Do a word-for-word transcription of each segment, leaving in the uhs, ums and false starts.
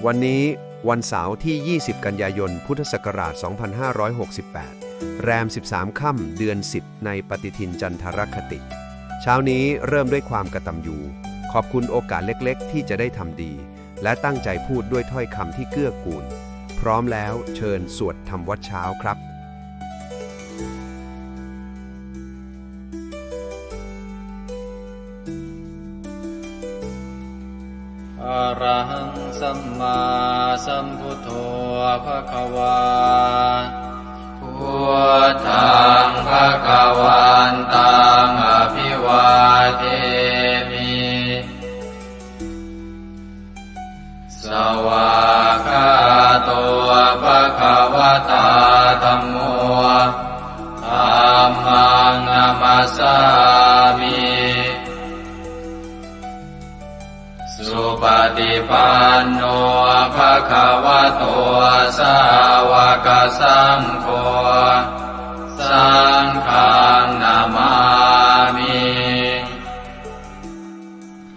วันนี้วันเสาร์ที่ ยี่สิบ กันยายน พุทธศักราช สองพันห้าร้อยหกสิบแปด แรม สิบสาม ค่ำ เดือน สิบ ในปฏิทินจันทรคติ เช้านี้เริ่มด้วยความกตัญญู ขอบคุณโอกาสเล็กๆ ที่จะได้ทำดี และตั้งใจพูดด้วยถ้อยคำที่เกื้อกูล พร้อมแล้วเชิญสวดทำวัตรเช้าครับ Arahaṃ sammāsambuddho bhagavā. Buddhaṃ bhagavantaṃ abhivādemi. Svākkhāto bhagavatā dhammo. Dhammaṃ namassāmi. Supaṭipanno bhagavato sāvakasaṅgho. Saṅghaṃ namāmi.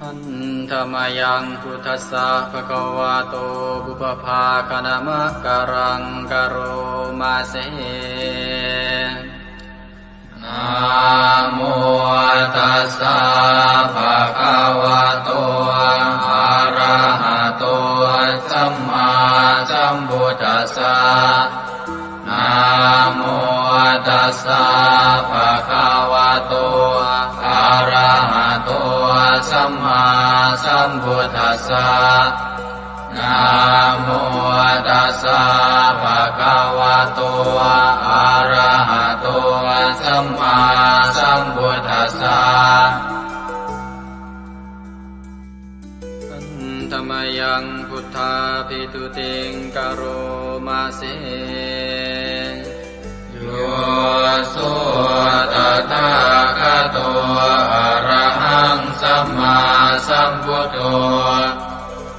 Handa mayaṃ buddhassa bhagavato pubbabhāganamakāraṃ karoma se. Namo tassa bhagavato arahato sammāsambuddhassa. Namo tassa bhagavato arahato sammāsambuddhassa. Namo tassa bhagavato arahato sammāsambuddhassa. Handa mayaṃ buddhābhistutiṃ karoma se. Yo so tathāgato arahaṃ sammāsambuddho,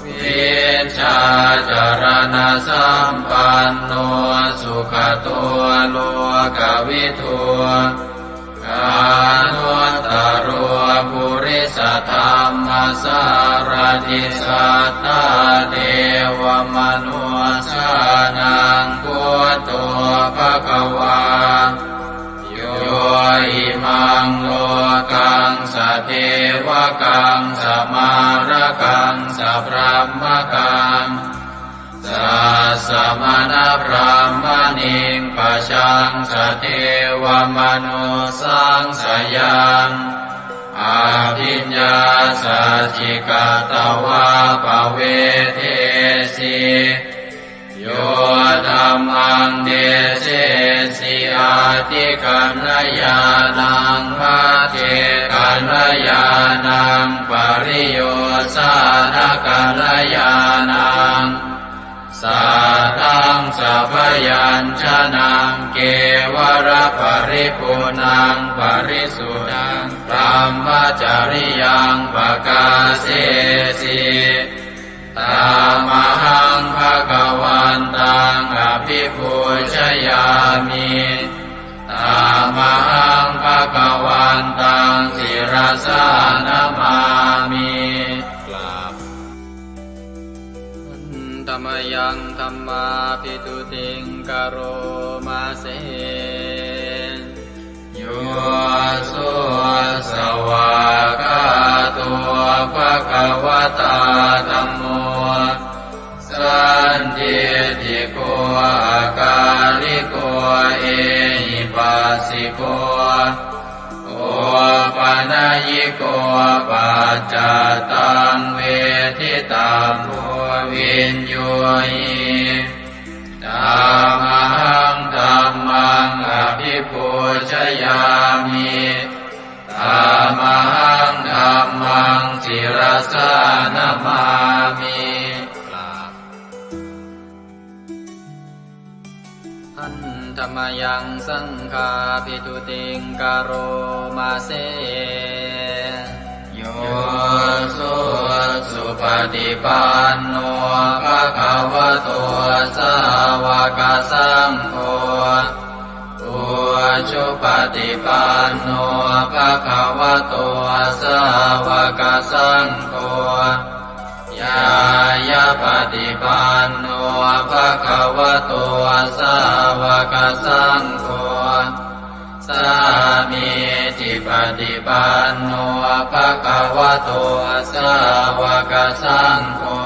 vijjācaraṇasampanno sugato lokavidū, anuttaro purisadammasārathi satthā devamanussānaṃ buddho bhagavā. Yo imaṃ lokaṃ sadevakaṃ samārakaṃ sabrahmakaṃ sassamaṇabrāhmaṇiṃ pajaṃ sadevamanussānaṃ sayaṃ abhiññāsacchikatvā pavedesi. Yo dhammaṃ desesi atthikaṇhāyānaṃ pacchekaṇhāyānaṃ pariyosānakaṇhāyānaṃ sātthaṃ sabyañjanaṃ kevalaparipuṇṇaṃ parisuddhaṃ brahmacariyaṃ pakāsesi. Tamahaṃ bhagavantaṃ abhipūjayāmi. Tamahaṃ bhagavantaṃ sirasā namāmi. กราบ Handa mayaṃ dhammābhistutiṃ karoma se. Yo so svākkhāto bhagavatā dhammo sandiṭṭhiko akāliko ehipassiko opanayiko paccattaṃ veditabbo viññūhi. Tamahaṃ dhammaṃ abhipūjayāmi. Tamahaṃ dhammaṃ sirasā namāmi. กราบ Handa mayaṃ saṅghābhistutiṃ karoma se. Yo so supaṭipanno bhagavato sāvakasaṅgho, ujupaṭipanno bhagavato sāvakasaṅgho, ñāyapaṭipanno bhagavato sāvakasaṅgho, sāmīcipaṭipanno bhagavato sāvakasaṅgho,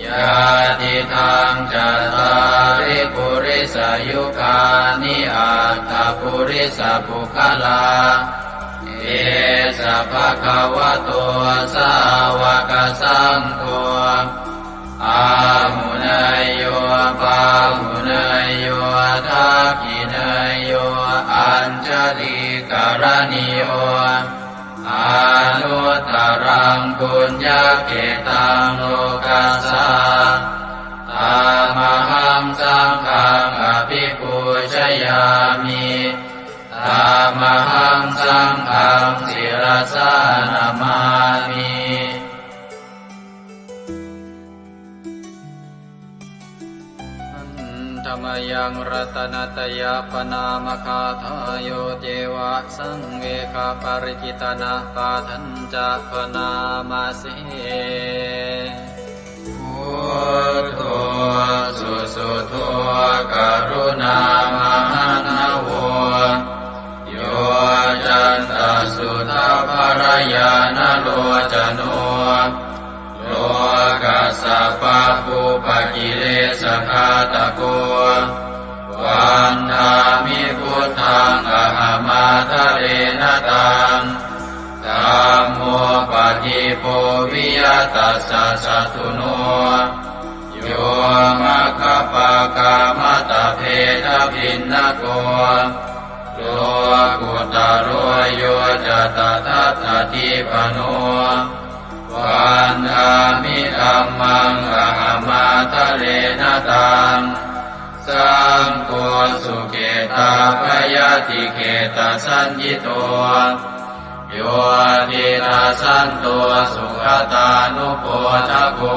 yadidaṃ cattāri purisayugāni aṭṭha purisapuggalā, esa bhagavato sāvakasaṅgho, āhuneyyo pāhuneyyo dakkhiṇeyyo añjalikaraṇīyo, anuttaraṃ puññakkhettaṃ lokassā. Tamahaṃ saṅghaṃ abhipūjayāmi. Tamahaṃ saṅghaṃ sirasā namāmi. Handa mayaṃ ratanattayapaṇāmagāthāyo ceva saṃvegaparikitanapāṭhañca bhaṇāma se. Buddho susuddho karuṇāmahaṇṇavo, yoccantasuddhabbarañāṇalocano, lokassa pāpūpakilesaghātako, vandāmi buddhaṃ ahaṃ ādarena taṃ. Dhammo padīpo viya tassa satthuno, yo maggapākamatabbhedabhinnako, lokuttaro yo ca tadatthadīpano, vandāmi dhammaṃ ahaṃ ādarena taṃ. Saṅgho sukhetappayatikhetasaññito, yo tiṇṇassanto sugatānupodako,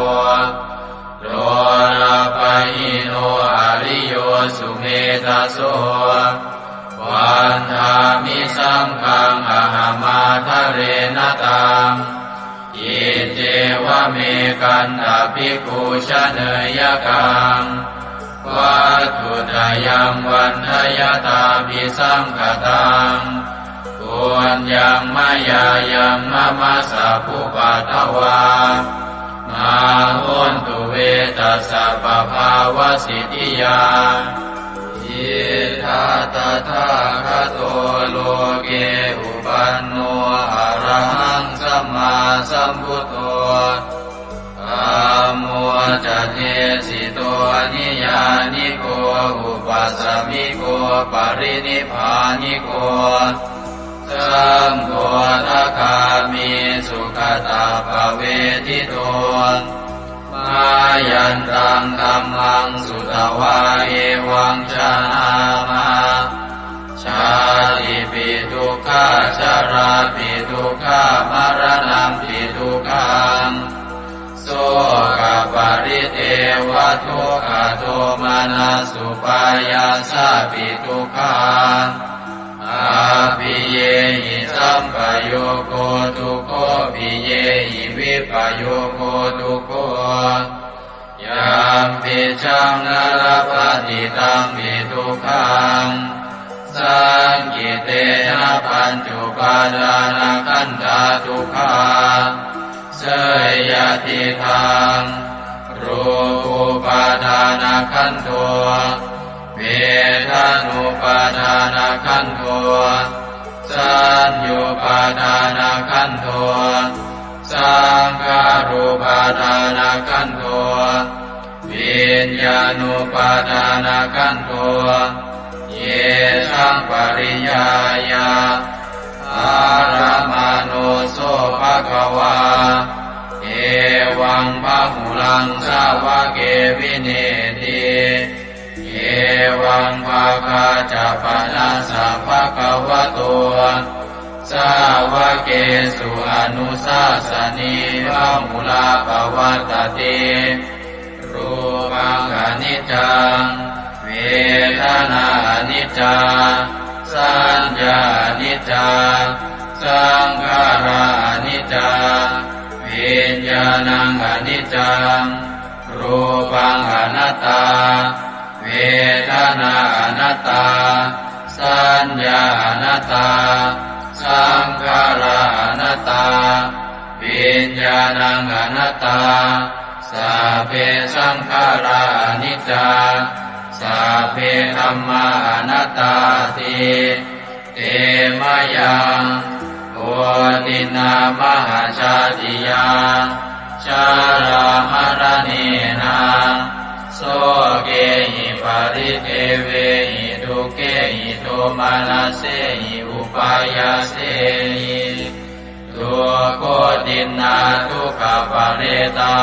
lolapahīno ariyo sumedhaso, vandāmi saṅghaṃ ahaṃ ādarena taṃ. Iccevamekantabhikkhū janeyyakaṃ, vatthuttayaṃ vandayatābhisaṅkhataṃ, puññaṃ mayā yaṃ mama sabbupaddavā, mā hontu ve tassa pabhāvasiddhiyā. Idha tathāgato loke uppanno arahaṃ sammāsambuddho, dhammo ca desito niyyāniko upasamiko parinibbāniko, saṅgho sakāmi sugatappavedito, mayantaṃ dhammaṃ sutvā evaṃ janāma, jātipi dukkhā jarāpi dukkhā maraṇampi dukkhaṃ, sokaparidevadukkhadomanassupāyāsāpi dukkhaṃ, appiyehi sampayogo dukkho piyehi vippayogo dukkho, yampicchaṃ na labhati tampi dukkhaṃ, saṅkhittena pañcupādānakkhandhā dukkhā. Seyyathīdaṃ, rūpupādānakkhandho, vedanupādānakkhandho, saññupādānakkhandho, saṅkhārupādānakkhandho, viññāṇupādānakkhandho, yesaṃ pariññāya dharamāno so bhagavā, evaṃ bahulaṃ sāvake vineeti, evaṃ bhāgā ca panassa bhagavato sāvakesu anusāsanī bahulā pavattati. Rūpaṃ aniccaṃ, vedanā aniccā, saññā aniccā, Saṅkhārā aniccā, viññāṇaṃ aniccaṃ, rūpaṃ anattā, vedanā anattā, saññā anattā, saṅkhārā anattā, viññāṇaṃ anattā. Sabbe saṅkhārā aniccā, sabbe dhammā anattāti. Te mayaṃ otiṇṇā mahajātiyā, jarāmaraṇena, sokehi paridevehi, dukkhehi domanassehi upāyāsehi. Dukkhotiṇṇā dukkhaparetā,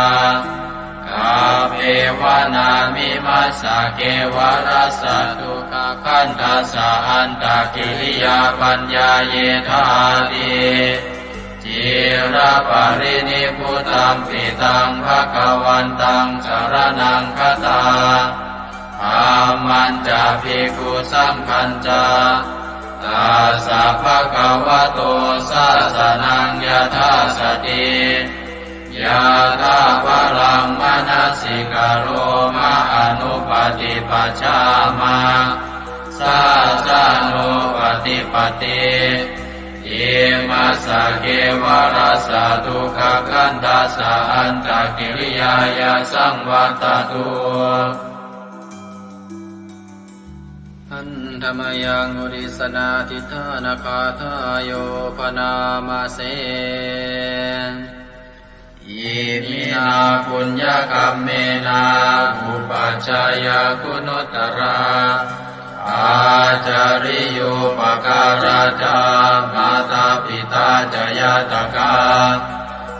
kappeva nāmimassa kevalassa dukkhakhandhassa antakiriyā paññāyethāti. Ciraparinibbutampi taṃ bhagavantaṃ saraṇaṃ gatā, dhammañca bhikkhusaṅghañca, tassa bhagavato sāsanaṃ yathā sati, yathābalaṃ manasikaroma anuppaṭipajjhāma, sāsanūppaṭipatti. Imassa kevalassa dukkhakhandhassa antakiriyāya saṃvattatu. Handa mayaṃ uddissanādhiṭṭhānagāthāyo bhaṇāma se. Iminā puññakammena upajjhāyā guṇuttarā, ācariyūpakārā ca mātā pitā ca ñātakā,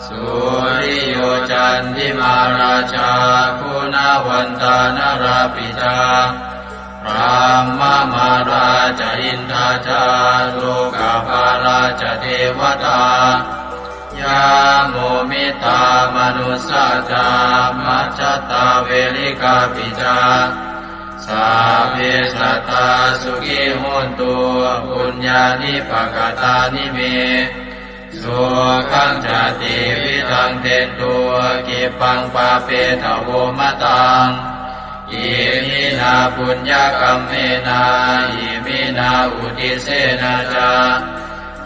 suriyo candimā rājā guṇavantā narāpi ca, brahmamārā ca indā ca lokapālā ca devatā, yamo mittā manussā ca majjhattā verikāpi ca, sabbe sattā sukhī hontu puññāni pakatāni me. Sukhañca tividhaṃ dentu khippaṃ pāpetha vo mataṃ. Iminā puññakammena iminā uddissena ca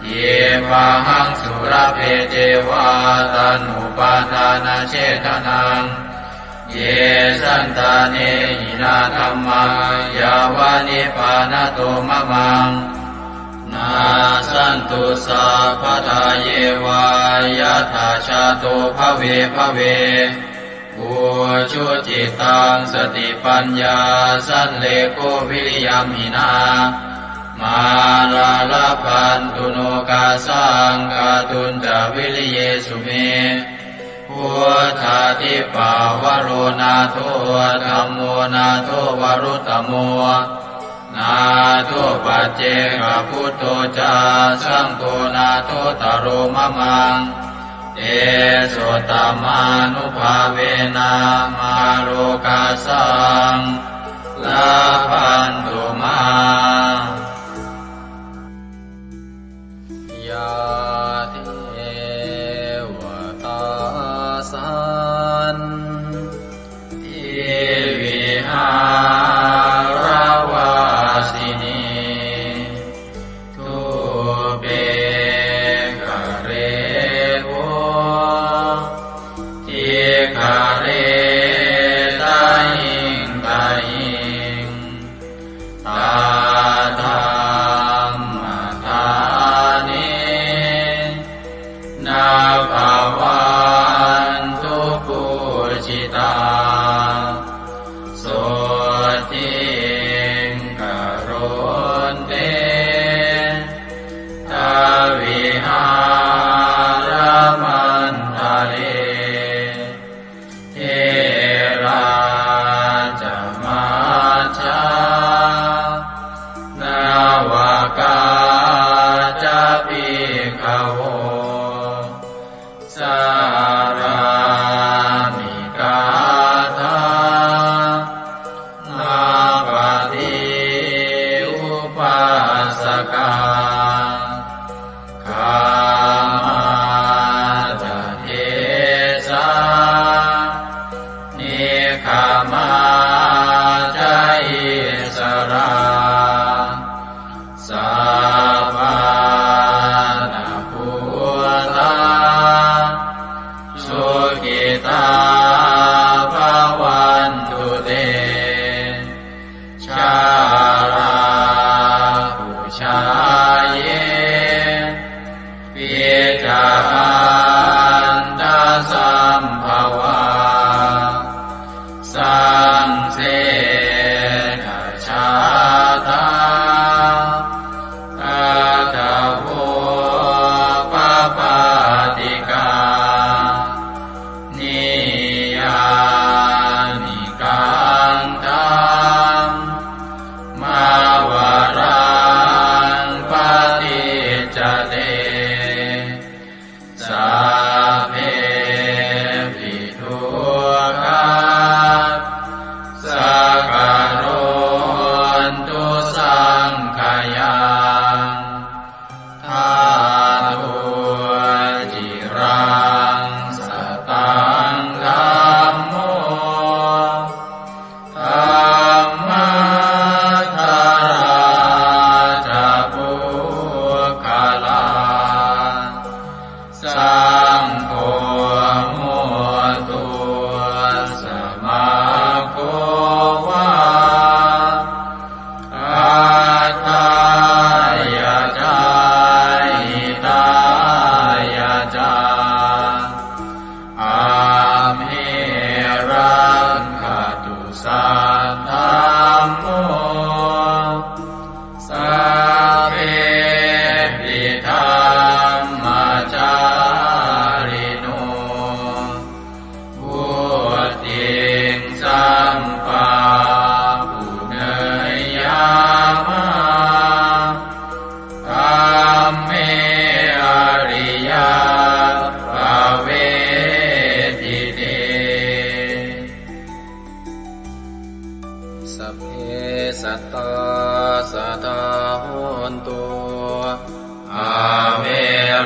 khippāhaṃ sulabhe ceva taṇhupādānachedanaṃ. Ye santāne hinā dhammā yāva nibbānato mamaṃ, nassantu sabbadā yeva yattha jāto bhave bhave. Ujucittaṃ satipaññā sallekho viriyamhinā, mārā labhantu nokāsaṃ kātuñca viriyesu me. Buddhādhipavaro nātho, dhammo nātho varuttamo, nātho paccekabuddho ca, saṅgho nāthottaro mamaṃ. Tesottamānubhāvena mārokāsaṃ labhantu mā. Yā devatā santi vihāravāsinī, thūpe ghare bodhighare tahiṃ tahiṃ, tā dhammadānena bhavantu pūjitā. Sotthiṃ karontedha vihāramaṇḍale. Therā ca majjhā navakā ca bhikkhavo,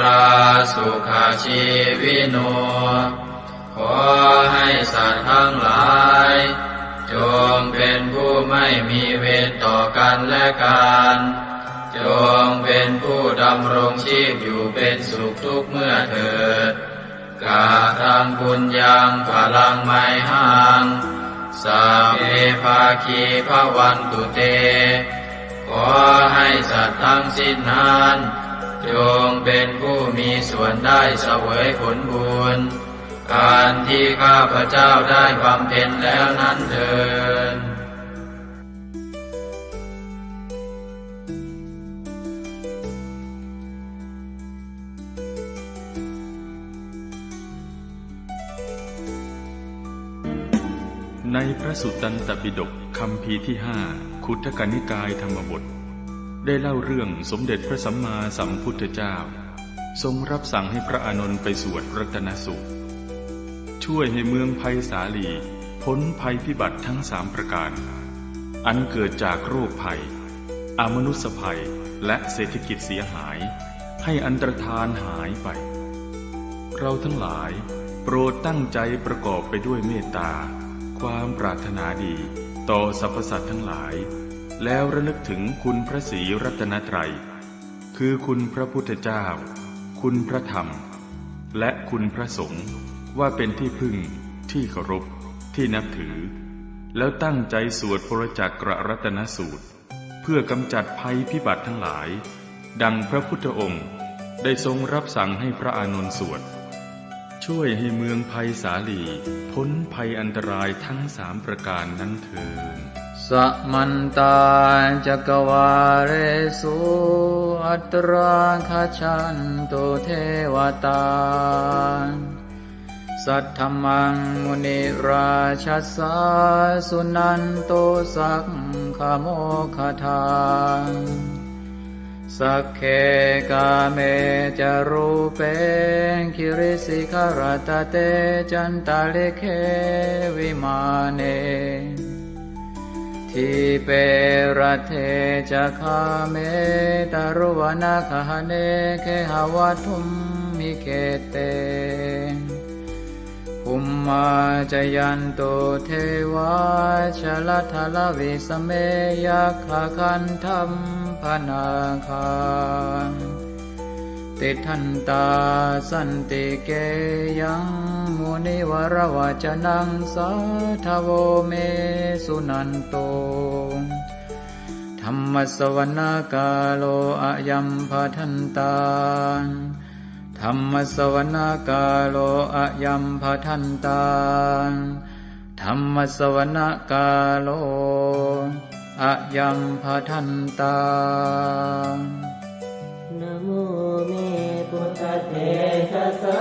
ร สุขชีวิโน ขอให้สัตว์ทั้งหลาย จงเป็นผู้ไม่มีเวรต่อกันและกัน จงเป็นผู้ดำรงชีพอยู่เป็นสุขทุกเมื่อเถิด กะทัง ปุญญัง พลัง ไมหัง สัพเพ ภาคี ภะวันตุ เต ขอให้สัตว์ทั้งสิ้นนั้น จงเป็นผู้มีส่วนได้เสวยผลบุญ อันที่ข้าพเจ้าได้บำเพ็ญแล้วนั้นเทอญ ในพระสุตตันตปิฎกคัมภีร์ที่ห้า ขุททกนิกายธรรมบท ได้เล่าเรื่องสมเด็จพระสัมมาสัมพุทธเจ้า ทรงรับสั่งให้พระอานนท์ไปสวดรัตนสูตร ช่วยให้เมืองไพศาลีพ้นภัยพิบัติทั้งสามประการ อันเกิดจากโรคภัย อมนุสสภัย และเศรษฐกิจเสียหาย ให้อันตรธานหายไป เราทั้งหลายโปรดตั้งใจประกอบไปด้วยเมตตา ความปรารถนาดีต่อสรรพสัตว์ทั้งหลาย แล้วระลึกถึงคุณพระศรีรัตนตรัย คือคุณพระพุทธเจ้า คุณพระธรรม และคุณพระสงฆ์ ว่าเป็นที่พึ่ง ที่เคารพ ที่นับถือ แล้วตั้งใจสวดปรจักกรัตนสูตร เพื่อกำจัดภัยพิบัติทั้งหลาย ดังพระพุทธองค์ได้ทรงรับสั่งให้พระอานนท์สวด ช่วยให้เมืองไพศาลีพ้นภัยอันตรายทั้งสามประการนั้นเทอญ Samantā cakkavāḷesu atrāgacchantu devatā. Saddhammaṃ munirājassa suṇantu saggamokkhadaṃ. Sagge kāme ca rūpe girisikharataṭe cantalikkhe vimāne, dīpe raṭṭhe ca gāme taruvanagahane gehavatthumhi khette, bhummā cāyantu devā jalathalavisame yakkhagandhabbanāgā, tiṭṭhantā santike yaṃ munivaravacanaṃ sādhavo me suṇantu. Dhammassavanakālo ayambhadantā. Dhammassavanakālo ayambhadantā. Dhammassavanakālo ayambhadantā. Namo me buddhatejasā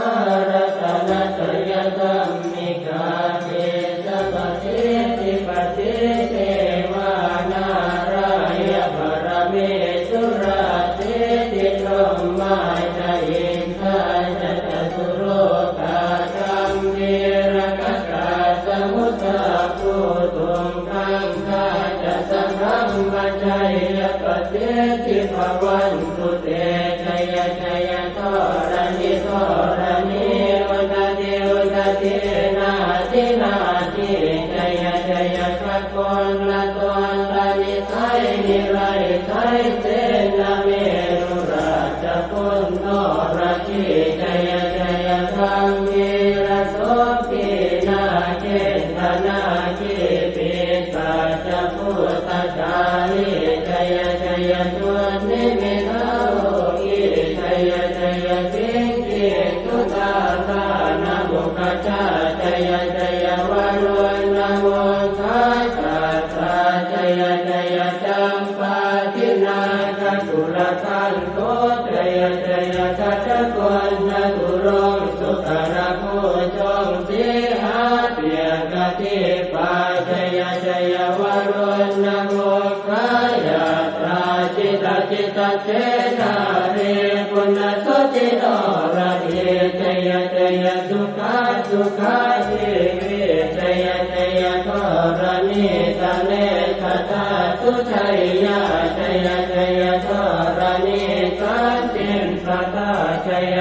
ratanattayadhammikā tejapasiddhi pasīdevā nārāyaparamesurā siddhibrahmā ca indā ca catulokā gambhīrakkhakā samuddā bhūtuṃ gaṅgā ca sabrahmajayapasiddhi bhavantu te. Jaya jaya dharaṇi dharaṇī udadhi udadhī nadi nadī, jaya jaya gagonlatonlanisai niraisai senamerurāja punnoradī, jaya jaya gambhīrasombhī nāgendanāgī pisācabhūtagālī, jaya jaya dunnimittarogī, jaya jaya siṅgī sudādānamukhajā, jaya jaya varuṇṇamukhasātrā, jaya jaya campādināgakulagantho, jaya jaya gajagonnaturaṅga sukarabhujaṅga sīhabyagghadīpā, jaya jaya varuṇṇamukhayātrā jita jita khedābhikkhu nassuddhi noradī, jaya jaya sukhā sukhā jīvī, jaya jaya dharaṇītale sadā sujayyā, jaya jaya dharaṇī santin sadā, jaya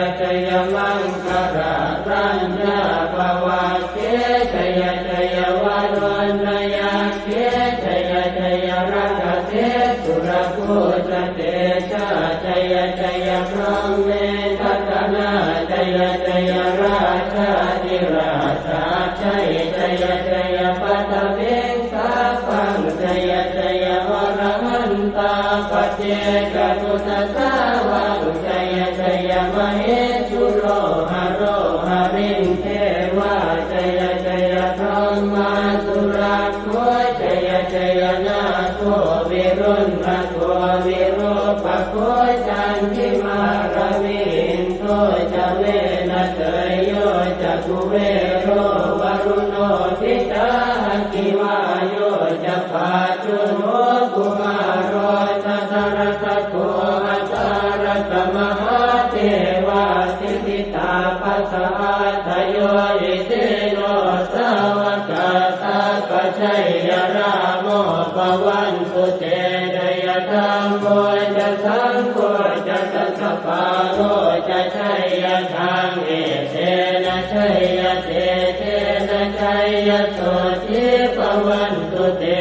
maṅkarāraññā bhavagge jaya jaya varuṇṇayakkhe jaya jaya rakkhase surabhūjatejā jaya jaya brahmendagaṇā jaya jaya rājādhirājasājjai jaya jaya paṭhaviṃ sabbaṃ jaya jaya arahantā paccekabuddhasāvaṃ jaya jaya mahesuro haro harindevā jaya jaya brahmā surakkho jaya jaya nāgo viruḷhako virūpakkho candimā ravi indo ca venateyyo ca kuvero varuṇopi ca aggi vāyo ca pājuṇho kumāro dhataraṭṭhako aṭṭhārasa mahādevā siddhitāpasaādayo isino sāvakā sabbā jaya rāmo bhavantu te jaya dhammo ca saṅgho ca dasapālo ca jaya dhamme etena jaya tejena jaya sotthī bhavantu te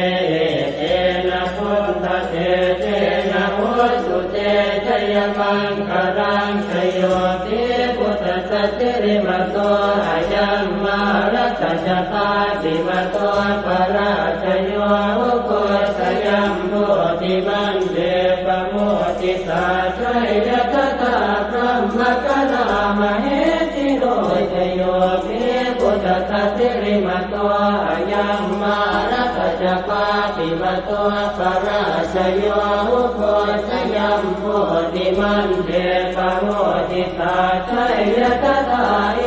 etena buddhatejena hotu te jayamaṅgalaṃ jayo hi buddhassa sirīmato ayaṃ mārassa ca pāpimato parājayo ugghosayuṃ bodhimaṇḍe pamoditā jaya tadā brahmagaṇā mahesino jayo hi buddhassa sirīmato ayaṃ mārassa ca pāpimato parājayo ugghosayuṃ bodhimaṇḍe pamoditā jaya tadā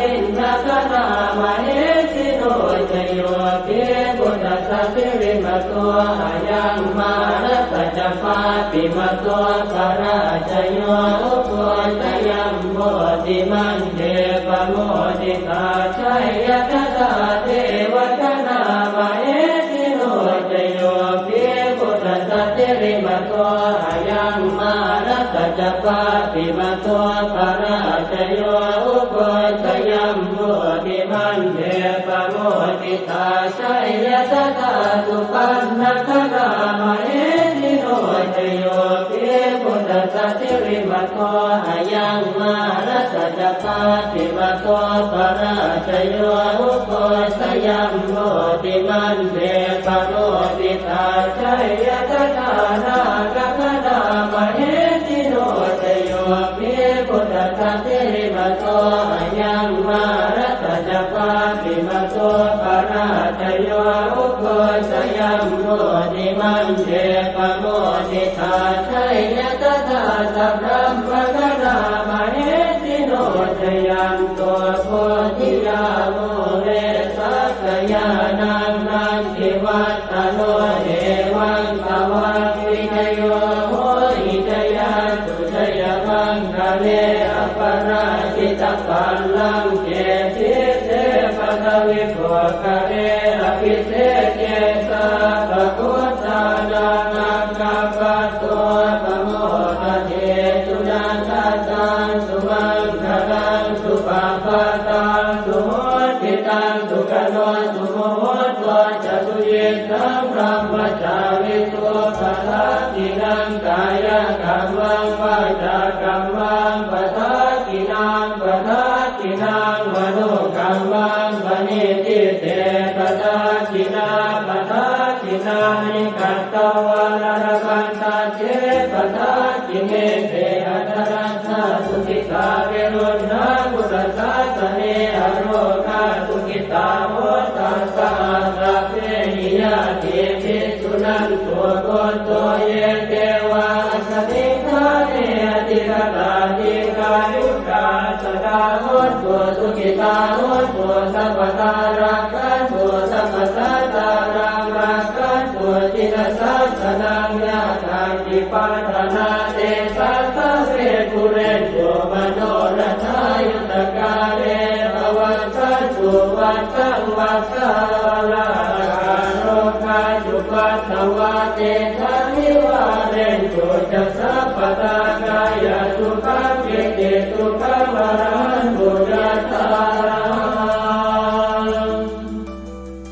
indagaṇā mahesino jayo hi buddhassa sirīmato ayaṃ mārassa ca pāpimato parājayo ugghosayuṃ bodhimaṇḍe pamoditā jaya tadā devagaṇā mahesino jayo hi buddhassa sirīmato ayaṃ mārassa ca pāpimato parājayo ugghosayuṃ bodhimaṇḍe pamoditā jaya tadā supaṇṇagaṇā mahesino jayo hi buddhassa sirīmato ayaṃ mārassa ca pāpimato parājayo ugghosayuṃ bodhimaṇḍe pamoditā jaya tadā nāgagaṇā mahesino jayo hi buddhassa sirīmato ayaṃ mārassa ca pāpimato parājayo ugghosayuṃ bodhimaṇḍe pamoditā jaya tadā sabrahmagaṇā mahesino jayanto bodhiyā mūle sakyānaṃ nandivaḍ ḍhano evaṃ tvaṃ vijayo hohi jayassu jayamaṅgale aparājitapallaṅke sīse paṭhavipokkhare abhiseke sabbabuddhānaṃ aggappatto pamodati. Sunakkhattaṃ sumaṅgalaṃ supabhātaṃ suhuṭṭhitaṃ sukhaṇo sumuhutto ca suyiṭṭhaṃ brahmacārisu padakkhiṇaṃ kāyakammaṃ vācākammaṃ padakkhiṇaṃ padakkhiṇaṃ manokammaṃ paṇidhī te padakkhiṇā padakkhiṇāni katvāna labhantatthe padakkhiṇe. Te atthaladdhā sukhitā viruḷhā buddhasāsane arogā sukhitā hotha saha sabbehi ñātibhi. Suṇantu bhonto ye devā asmiṃ ṭhāne adhigatā dīghāyukā sadā hontu sukhitā hontu sabbadā rakkhantu sabbasattānaṃ rakkhantu jinasāsanaṃ. Yā kāci patthanā tesaṃ sabbe pūrentu manorathā yuttakāle pavassantu vassaṃ vassāvalāhakā. Rogā cupaddavā tesaṃ nivārentu ca sabbadā. Kāyasukhaṃ cittisukhaṃ arahantu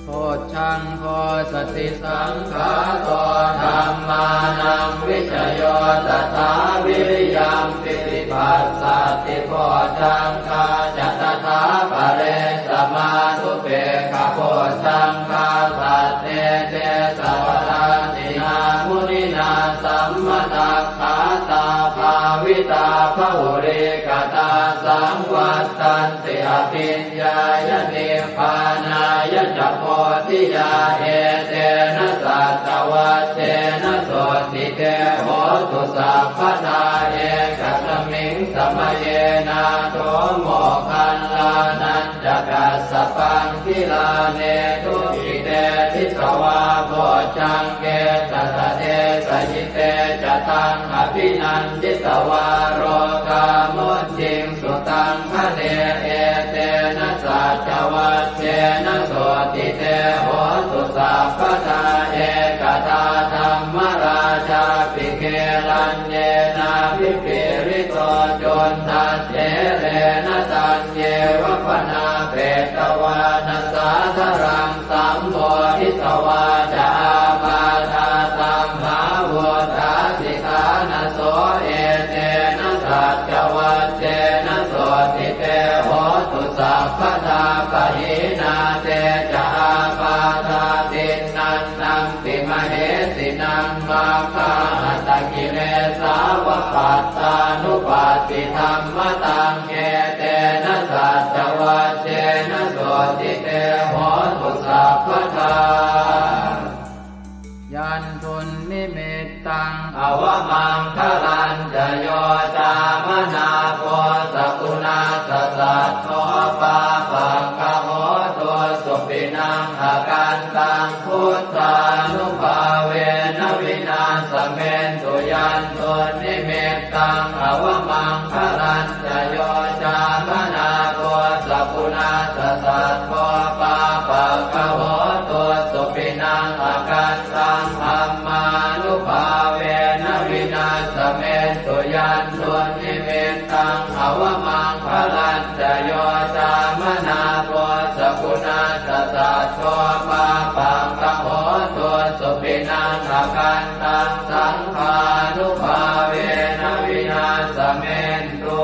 Bojjhaṅgo satisaṅkhāto dhammānaṃ vicayo tathā viriyampīti passaddhi bojjhaṅgā ca tathāpare samādhupekkhabojjhaṅgā sattete sabbadassinā muninā sammadakkhātā bhāvitā bahulīkatā saṃvattanti abhiññāya nibbānāya ca bodhiyā etena saccavajjena sotthi te hotu sabbadā. Ekasmiṃ samaye nātho moggallānañca kassapaṃ gilāne dukkhite disvā bojjhaṅge satta desayi te ca taṃ abhinanditvā rogā mucciṃsu taṃ khaṇe etena saccavajjena sotthi te hotu sabbadā. Ekadā dhammarājāpi gelaññenābhipīḷito cundattherena taññeva bhaṇāpetvāna sādaraṃ sammoditvā ca ābādhā tamhā vuṭṭhāsi ṭhānaso etena saccavajjena sotthi te hotu sabbadā. Pahīnā te ca ābādhā tiṇṇannampi mahesinaṃ maggāhatakilesāva pattānuppattidhammataṃ etena saccavajjena sotthi te hotu sabbadā. Yandunnimittaṃ avamaṅgalañca yo cāmanāpo sakuṇassa saddo pāpaggaho dussupinaṃ akantaṃ buddhānubhāvena vināsamentu. Yandunnimittaṃ avamaṅgalañca yo cāmanāpo sakuṇassa saddo pāpaggaho dussupinaṃ akantaṃ dhammānubhāvena vināsamentu. Yandunnimittaṃ avamaṅgalañca yo cāmanāpo sakuṇassa saddo pāpaggaho dussupinaṃ akantaṃ saṅghānubhāvena vināsamentu.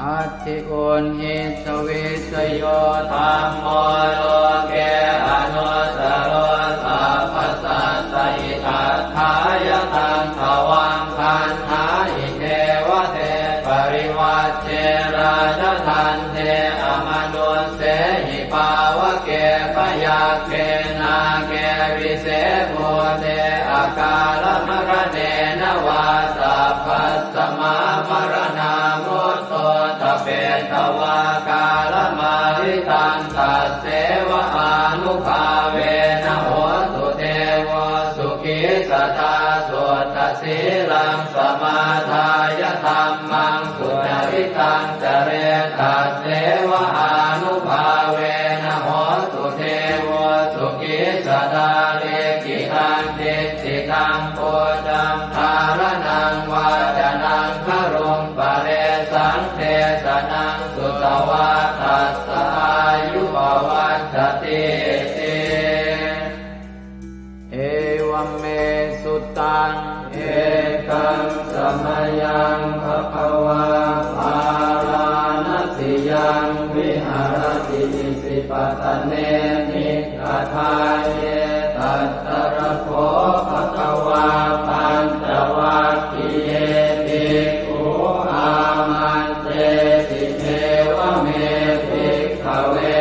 Atthi uṇhissa vijayo dhammo loke anuttaro sabbasattahitatthāya taṃ tvaṃ vandāhi devate. Parivajje rājadaṇḍe amanussehi pāvake byagghe nāge vise bhūte akālamaraṇena vā sabbasmā maraṇā mutto ṭhapetvā kālamāritaṃ tasseva ānubhāvena hotu devo sukhī sadā. Suddhasīlaṃ samādāya dhammaṃ sucaritaṃ care tasseva ānubhāvena hotu devo sukhī sadā. Likkhitaṃ cintitaṃ pūjaṃ dhāraṇaṃ vācanaṃ garuṃ paresaṃ desanaṃ sutvā tassa āyu pavaḍḍhatīti. Evaṃ me sutaṃ. Ekaṃ samayaṃ bhagavā bārāṇasiyaṃ viharati isipatane migadāye. Tatra kho bhagavā pañcavaggiye bhikkhū āmantesi: Evaṃ me bhikkhave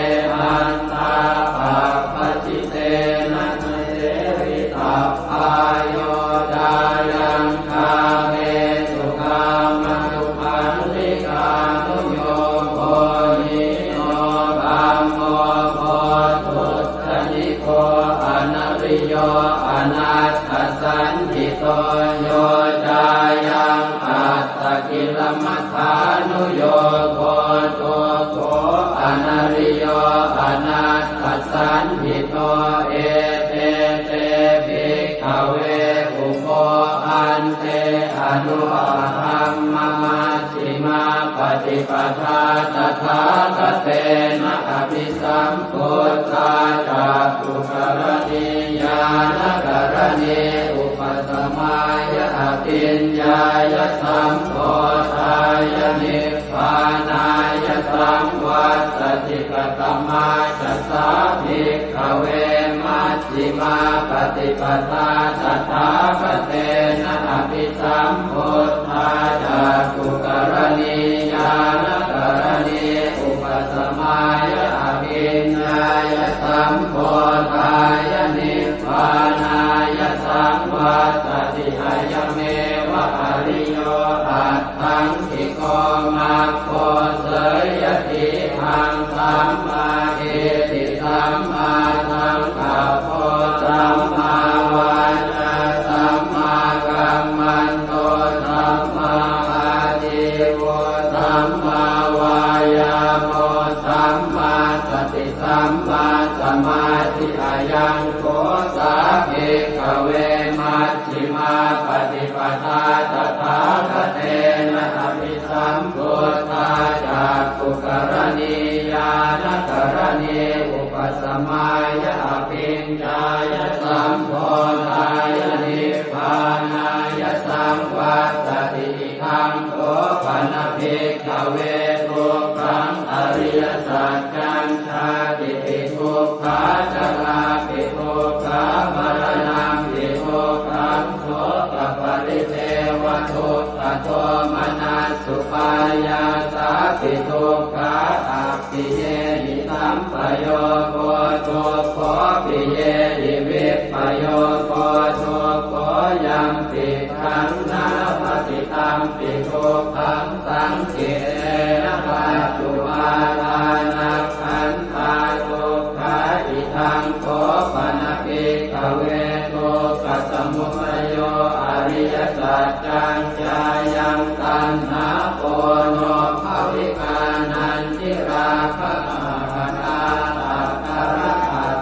antā pabbajitena na sevitabbā. Yo cāyaṃ kāmesu kāmasukhallikānuyogo hīno gammo pothujjaniko anariyo anatthasañhito. Yo cāyaṃ attakilamathānuyogo dukkho anariyo Paṭipadā tathāgatena abhisambuddhā cakkhukaraṇī ñāṇakaraṇī upasamāya abhiññāya sambodhāya nibbānāya saṃvattati. Katamā ca sā bhikkhave maj jhimā paṭipadā tathāgatena abhisambuddhā cakkhukaraṇī ñāṇakaraṇī upasamāya abhiññāya sambodhāya nibbānāya saṃvattati. Ayameva ariyo aṭṭhaṅgiko maggo. Seyyathīdaṃ: sammādiṭṭhi sammāsaṅkappo sammāvācā sammākammanto sammāājīvo sammāvāyāmo sammāsati sammāsamādhi. Ayaṃ kho sā bhikkhave majjhimā paṭipadā tathāgatena abhi sambuddhā cakkhukaraṇī ñāṇakaraṇī upasamāya abhiññāya sambodhāya nibbānāya saṃvattati. Idaṃ kho pana bhikkhave dukkhaṃ ariyasaccaṃ. Jātipi dukkhā jarāpi dukkhā maraṇampi dukkhaṃ sokaparidevadukkhadomanassupāyāsāpi dukkhā appiyehi sampayogo dukkho piyehi vippayogo dukkho yampicchaṃ na labhati tampi dukkhaṃ saṅkhittena pañcupādānakkhandhā dukkhā. Idaṃ kho pana bhikkhave dukkhasamudayo ariyasaccaṃ. Yāyaṃ taṇhā ponobbhavikā nandirāgasahagatā tatra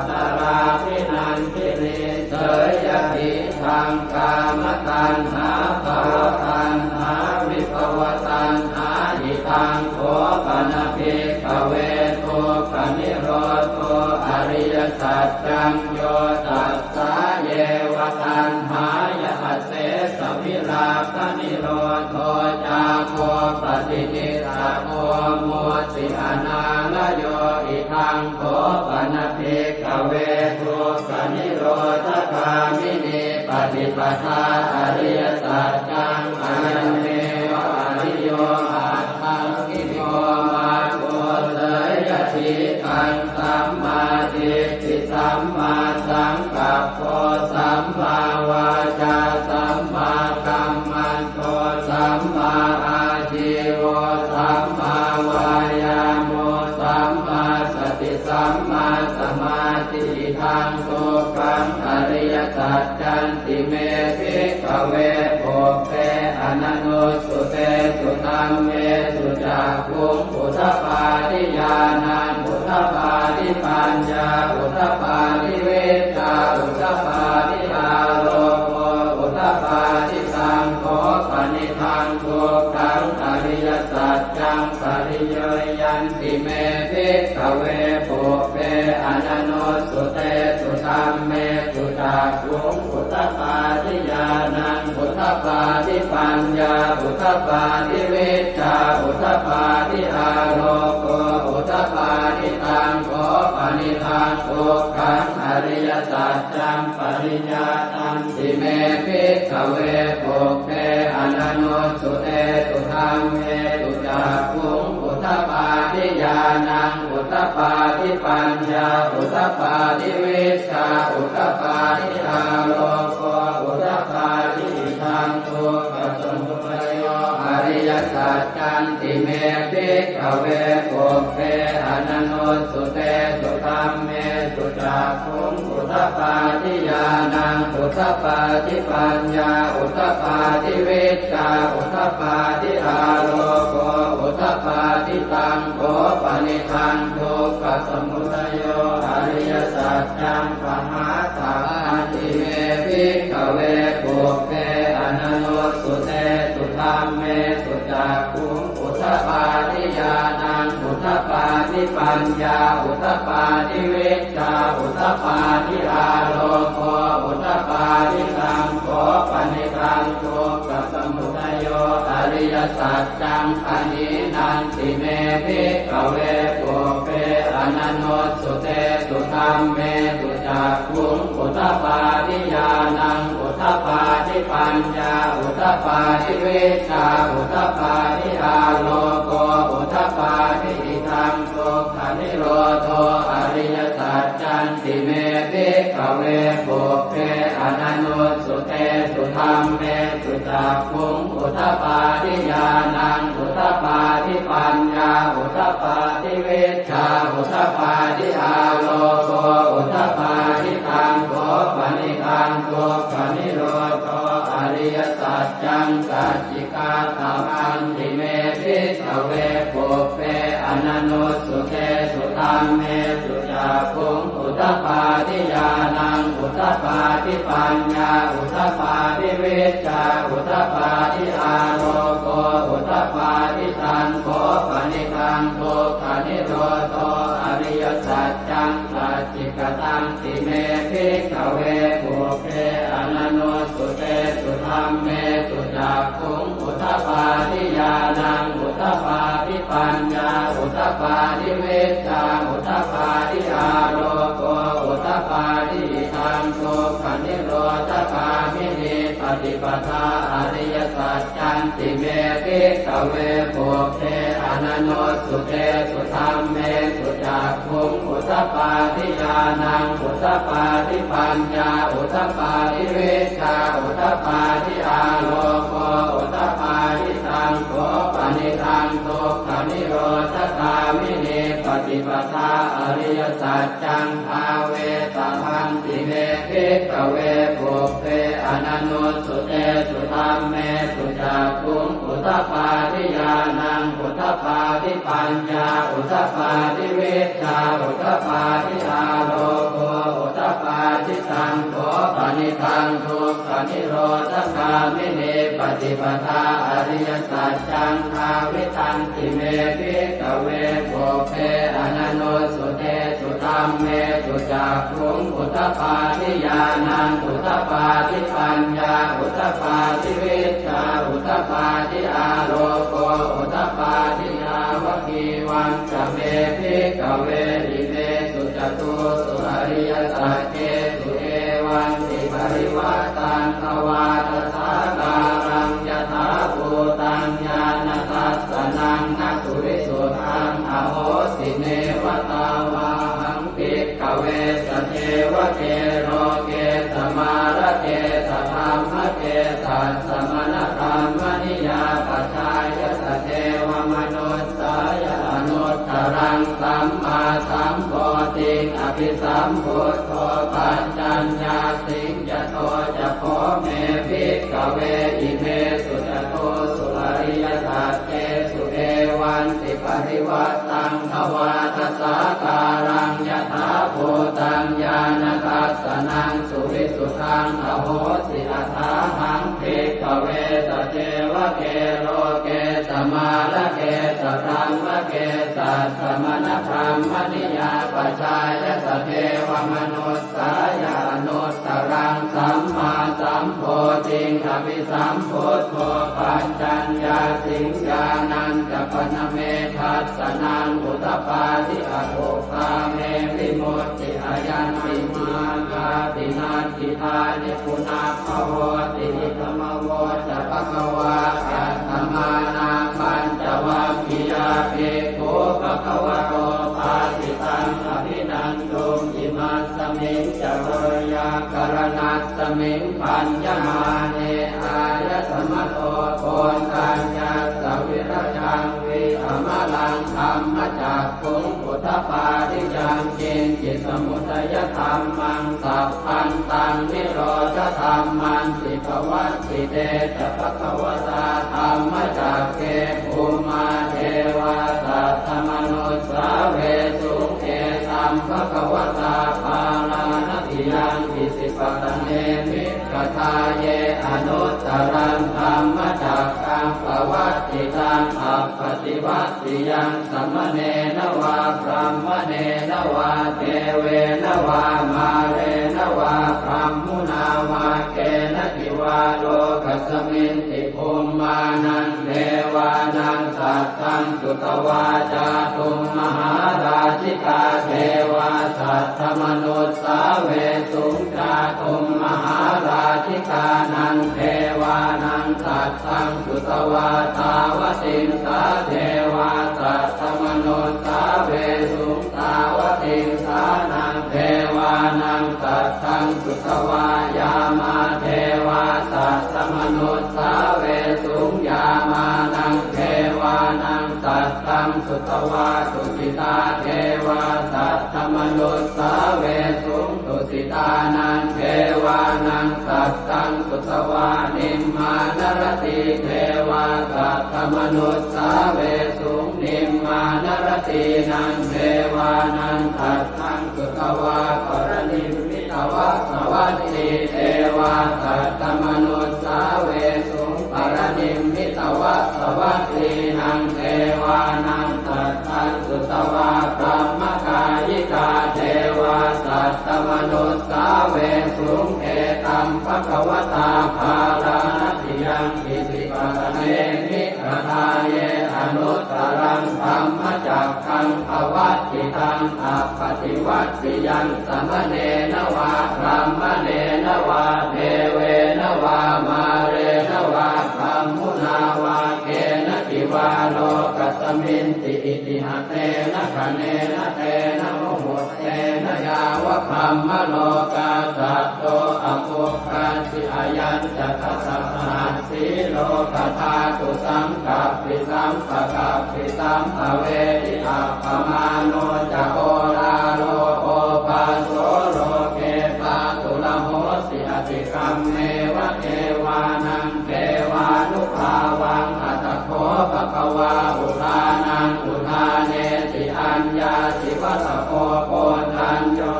tatrābhinandinī seyyathī daṃ kāmataṇhā bhavataṇhā vibhavataṇhā. Idaṃ kho pana bhikkhave dukkhanirodho ariyasaccaṃ. Yo tassāyeva taṇhāya asesavirāganirodho cāgo paṭinissaggo mutti anālayo. Idaṃ kho pana bhikkhave dukkhanirodhagāminī paṭipadā ariyasaccaṃ. Ayameva ariyo aṭṭhaṅgiko maggo. Seyyathīdaṃ: sammādiṭṭhi sammāsaṅkappo sammāvācā sammākammanto sammāājīvo sammāvāyāmo sammāsati sammāsamādhi. Idaṃ dukkhaṃ ariyasaccanti me bhikkhave pubbe ananussutesu dhammesu cakkhuṃ udapādi ñāṇaṃ udapādi paññā udapādi vijjā udapādi āloko udapādi. Taṃ kho panidaṃ dukkhaṃ ariyasaccaṃ pariññeyyanti me bhikkhave pubbe ananussutesu dhammesu cakkhuṃ udapādi ñāṇaṃ udapādi paññā udapādi vijjā udapādi āloko udapādi. Taṃ kho panidaṃ dukkhaṃ ariyasaccaṃ pariññātanti me bhikkhave pubbe ananussutesu dhammesu cakkhuṃ udapādi ñāṇaṃ udapādi paññā udapādi vijjā udapādi āloko udapādi. Idaṃ dukkhasamudayo ariyasaccanti me bhikkhave pubbe ananussutesu dhammesu cakkhuṃ udapādi ñāṇaṃ udapādi paññā udapādi vijjā udapādi āloko udapādi. Taṃ kho panidaṃ dukkhasamudayo ariyasaccaṃ pahātabbanti me bhikkhave pubbe ananussutesu dhammesu cakkhuṃ udapādi ñāṇaṃ udapādi paññā udapādi vijjā udapādi āloko udapādi taṃ kho panidaṃ dukkhasamudayo ariyasaccaṃ pahīnanti me bhikkhave pubbe ananussutesu dhammesu cakkhuṃ udapādi ñāṇaṃ udapādi paññā udapādi vijjā udapādi āloko udapādi idaṃ dukkhanirodho ariyasaccanti me bhikkhave pubbe ananussutesu dhammesu cakkhuṃ udapādi ñāṇaṃ udapādi paññā udapādi vijjā udapādi āloko udapādi taṃ kho panidaṃ dukkhanirodho ariyasaccaṃ sacchikātamanti me bhikkhave pubbe ananussutesu dhammesu cakkhuṃ udapādi ñāṇaṃ udapādi paññā udapādi vijjā udapādi āloko udapādi taṃ kho panidaṃ dukkhanirodho ariyasaccaṃ sacchikatanti me bhikkhave pubbe ananussutesu dhammesu cakkhuṃ udapādi ñāṇaṃ udapādi paññā udapādi vijjā udapādi āloko udapādi idaṃ dukkhanirodhagāminī paṭipadā ariyasaccanti me bhikkhave pubbe ananussutesu dhammesu cakkhuṃ udapādi ñāṇaṃ udapādi paññā udapādi vijjā udapādi āloko udapādi taṃ kho panidaṃ dukkhanirodhagāminī paṭipadā ariyasaccaṃ bhāvetabbanti me bhikkhave pubbe ananussutesu dhammesu cakkhuṃ udapādi ñāṇaṃ udapādi paññā udapādi vijjā udapādi āloko udapādi taṃ kho panidaṃ dukkhanirodhagāminī paṭipadā ariyasaccaṃ bhāvitanti me bhikkhave pubbe ananussutesu dhammesu cakkhuṃ udapādi ñāṇaṃ udapādi paññā udapādi vijjā udapādi āloko udapādi yāvakīvañca me bhikkhave imesu catūsu ariyasaccesu evantiparivaṭṭaṃ dvādasākāraṃ yathābhūtaṃ ñāṇadassanaṃ na suvisuddhaṃ ahosi neva tāvāhaṃ bhikkhave sadevake loke samārake sadhammake sassamaṇabrāhmaṇiyā pajāya sadevamanussāya anuttaraṃ sammāsambodhiṃ abhisambuddho paccaññāsiṃ. Yato ca kho me bhikkhave imesu catūsu ariyasaccesu evantiparivaṭṭaṃ dvādasākāraṃ yathābhūtaṃ ñāṇadassanaṃ suvisuddhaṃ ahosi athāhaṃ bhikkhave sadevake loke samārake sadhammake sassamaṇabrāhmaṇiyā pajāya sadevamanussāya anuttaraṃ sammāsambodhiṃ abhisambuddho paccaññāsiṃ. Ñāṇañca pana me dassanaṃ udapādi akuppā me vimutti ayaṃ nibbānāti natthi dāni punabbhavoti. Idamavoca bhagavā. Attamanā pañcavaggiyā bhikkhū bhagavato bhāsitaṃ abhinanduṃ. Imasmiñca veyyākaraṇasmiṃ bhaññamāne āyasmato koṇḍaññassa virajaṃ vītamalaṃ dhammacakkhuṃ udapādi yaṅkiñci samudayadhammaṃ sabbantaṃ nirodhadhammanti. Pavattite ca bhagavatā dhammacakke bhummā devā saddamanussāvesuṃ: Etaṃ bhagavatā Bārāṇasiyaṃ Isipatane Migadāye anuttaraṃ dhammacakkaṃ pavattitaṃ taṃ appaṭivattiyaṃ samaṇena vā brāhmaṇena vā devena vā mārena vā brahmunā vā kenaci vā lokasminti bhummānaṃ devānaṃ saddaṃ sutvā cātummahārājikā devā saddamanussāvesuṃ. Cātummahārājikānaṃ devānaṃ saddaṃ sutvā tāvatiṃsā devā saddamanussāvesuṃ. Tāvatiṃsānaṃ devānaṃ saddaṃ sutvā yāmā devā saddamanussāvesuṃ. Yāmānaṃ devānaṃ saddaṃ sutvā tusitā devā saddamanussāvesuṃ. Tusitānaṃ devānaṃ saddaṃ sutvā nimmānaratī devā saddamanussāvesuṃ. Nimmānaratīnaṃ devānaṃ saddaṃ sutvā paranimmitavasavatī devā saddamanussāvesuṃ. Paranimmitavasavattīnaṃ devānaṃ saddaṃ sutvā brahmakāyikā devā saddamanussāvesuṃ. Etaṃ bhagavatā bārāṇasiyaṃ isipatane migadāye anuttaraṃ dhammacakkaṃ pavattitaṃ appaṭivattiyaṃ samaṇena vā brāhmaṇena vā devena vā mārena vā brahmunā vā kenaci vā lokasminti. Itiha tena khaṇena tena muhuttena yāva brahmalokā saddo abbhuggacchi. Ayañca dasa sahassī lokadhātu saṅkappi sampakappi sampavedhi. Appamāṇo ca oḷāro obhāso loke pāturahosi atikammeva devānaṃ devānubhāvaṃ. Atha kho bhagavā udānaṃ udānesi: Aññāsi vata bho Koṇḍañño,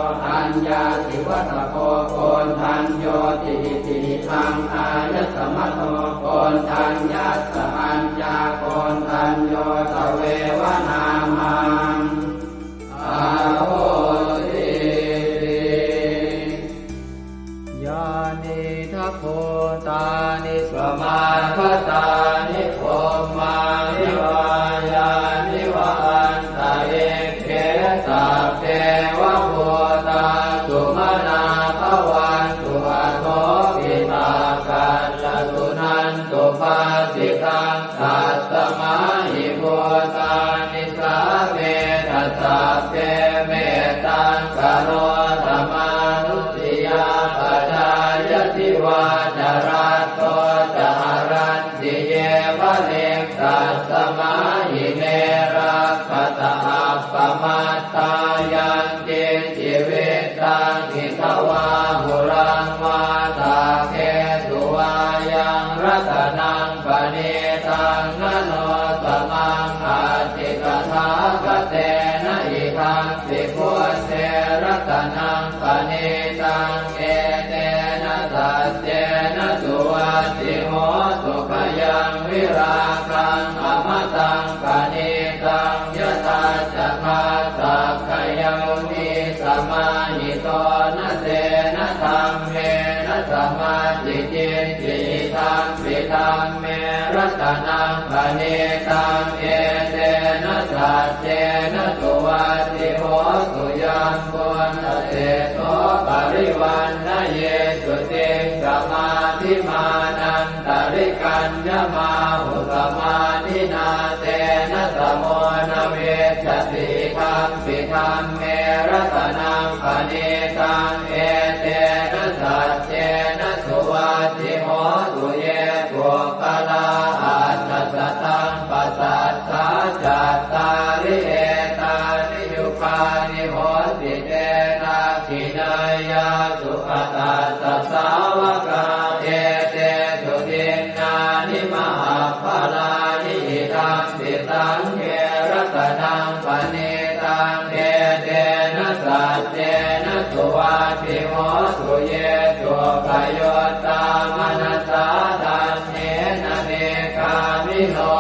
aññāsi vata bho Koṇḍaññoti. Itihidaṃ āyasmato Koṇḍaññassa aññākoṇḍañño tveva nāmaṃ ahosīti. Yānīdha bhūtāni samāgatāni bhummāni vā yāni va antalikkhe, sabbeva bhūtā sumanā bhavantu, athopi sakkacca suṇantu bhāsitaṃ. Tasmā hi bhūtā nisāmetha sabbe, mettaṃ karotha mānusiyā pajāya, divā ca ratto ca haranti ye baliṃ, tasmā hi ne rakkhatha appamattā. Yaṅ kiñci vittaṃ idha vā huraṃ vā, saggesu vā yaṃ ratanaṃ paṇītaṃ, na no samaṃ atthi tathāgatena, idampi buddhe ratanaṃ paṇītaṃ, etena saccena suvatthi hotu. Khayaṃ virāgaṃ amataṃ paṇītaṃ, yadajjhagā sakyamunī samāhito, na tena dhammena samatthi kiñci, idampi dhamme ratanaṃ paṇītaṃ, etena saccena suvatthi hotu. Yambuddhaseṭṭho parivaṇṇayī suciṃ, samādhimānan tarikaññamāhu, samādhinā tena samo na vijjati, idampi dhamme ratanaṃ paṇītaṃ, etena saccena suvatthi hotu. Ye puggalā aṭṭha sataṃ pasatthā, cattāri etāni yugāni honti, te dakkhiṇeyyā sugatassa sāvakā, etesu dinnāni mahapphalāni, idampi saṅghe ratanaṃ paṇītaṃ, etena saccena suvatthi hotu. Ye suppayuttā manasā daḷhena, nikkāmino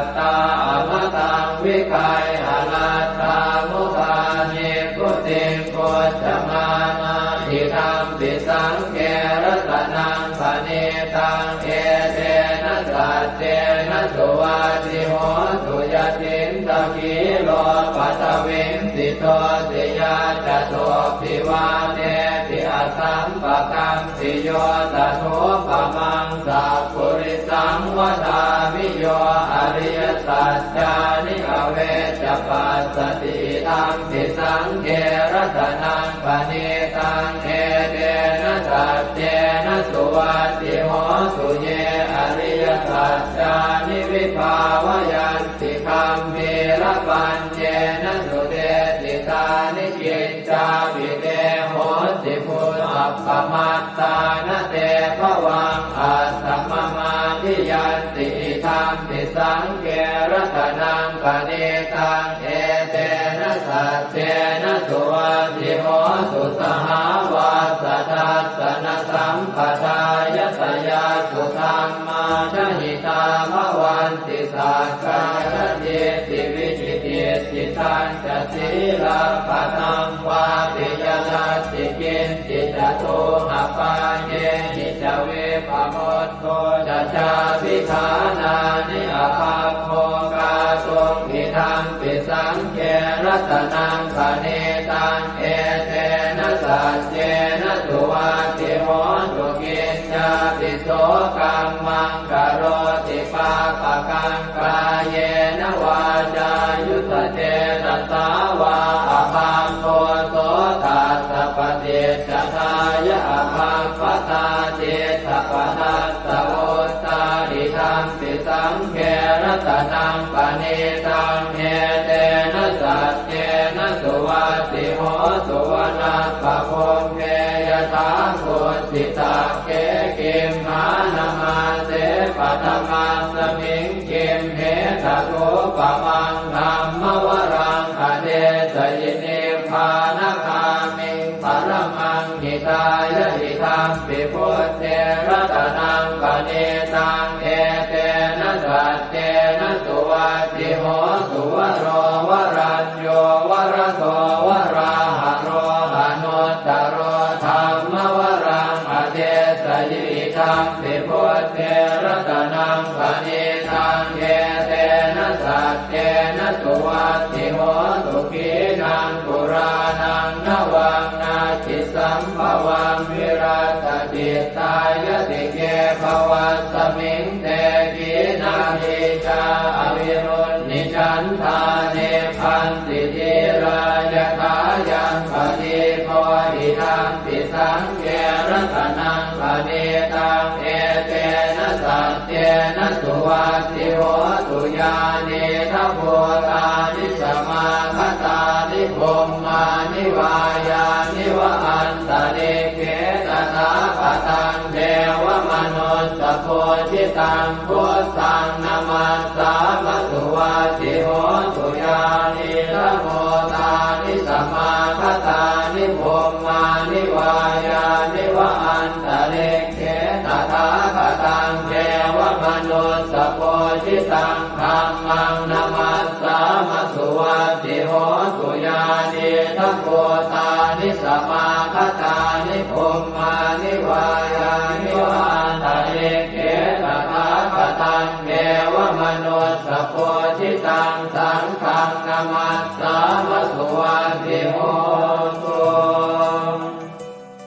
Amataṃ vigayha laddhā mudhā nibbutiṃ bhuñjamānā, idampi saṅghe ratanaṃ paṇītaṃ, etena saccena suvatthi hotu. Yacittakhīlo paṭhaviṃ sito siyā, catubbhi vātebhi asampakampiyo, tathūpamaṃ sappurisaṃ vadāmi, yo ariyasaccāni avecca passati, idampi saṅghe ratanaṃ paṇītaṃ, etena saccena suvatthi hotu. Ye ariyasaccāni vibhāvayanti gambhīrapaññena, sudesitāni ciñcāpi te honti bhusappamattā, na te bhavaṃ aṭṭhamamādiyanti, idampi saṅghe ratanaṃ paṇītaṃ, etena saccena suvatthi hotu. Sahāvassa-dassanasam- padāya tayassu dhammā jahitā bhavanti, sakkāyadiṭṭhi vicikicchitañca sīlabbataṃ vāpi yadatthi kiñci ca dubbhupāyehi ca vippamutto ca cābhiṭhānāni abhabbo kātuṃ, idampi saṅghe ratanaṃ paṇītaṃ, etena saccena suvatthi hotu. Kiñcāpi so kammaṃ karoti pāpakaṃ kāyena vācāyuda cetasā vā, abhabbo so tassa paṭicchadāya abhabbatā diṭṭhapadassa vuttā, idampi saṅghe ratanaṃ paṇītaṃ, etena saccena suvatthi hotu. Vanappagumbe yathā kussitakkhē gimhānamāse paṭhamasmiṃ gimhe, tathūpamaṃ dhammavaraṃ adesayi, nibbānagāmiṃ paramaṃ hitāya, idampi buddhe ratanaṃ paṇītaṃ, etena saccena suvatthi hotu. Varo varañño varado varāharo, anuttaro dhammavaraṃ adesayi, idampi buddhe ratanaṃ paṇītaṃ, etena saccena suvatthi hotu. Khīṇaṃ purāṇaṃ navaṃ natthi sambhavaṃ, virattacittāyatike bhavasmiṃ, te khīṇabījā avirūḷhichandā, nibbanti dhīrā yathāyaṃ padīpo, idampi saṅghe ratanaṃ paṇītaṃ, etena saccena suvatthi hotu. Yānīdha bhūtāni samāgatāni, bhummāni vā yāni va antalikkhe, tathāgataṃ devamanussapūjitaṃ, buddhaṃ namassāma suvatthi hotu. Yānīdha bhūtāni samāgatāni, bhummāni vā yāni va antalikkhe, tathāgataṃ devamanussapūjitaṃ, dhammaṃ namassāma suvatthi hotu. Yānīdha bhūtāni samāgatāni, bhummāni vā yāni va antalikkhe, tathāgataṃ devamanussapūjitaṃ, saṅghaṃ namassāma suvatthi hotu.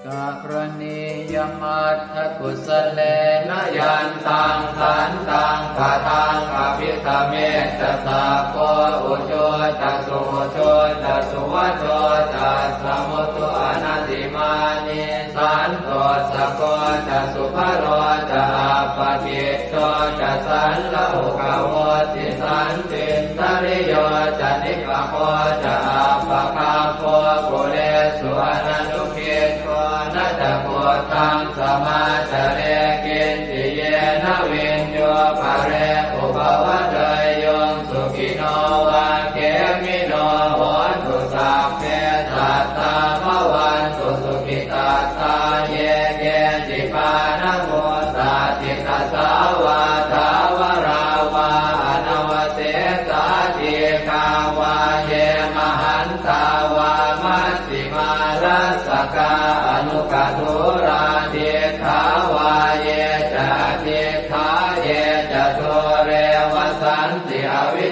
Karaṇīyamatthakusalena, yantaṃ santaṃ padaṃ abhisamecca, sakko ujū ca suhujū ca, suvaco cassa mudu anatimānī, santussako ca subharo ca, appakicco ca sallahukavutti, santindriyo ca nipako ca, appagabbho kulesu ananugiddho. Na ca khuddaṃ samācare kiñci, yena viññū pare upavadeyyuṃ. Sukhino vā khemino hontu, sabbe sattā bhavantu sukhitattā. Ye keci pāṇabhūtatthi, tasā vā thāvarā vā anavasesā,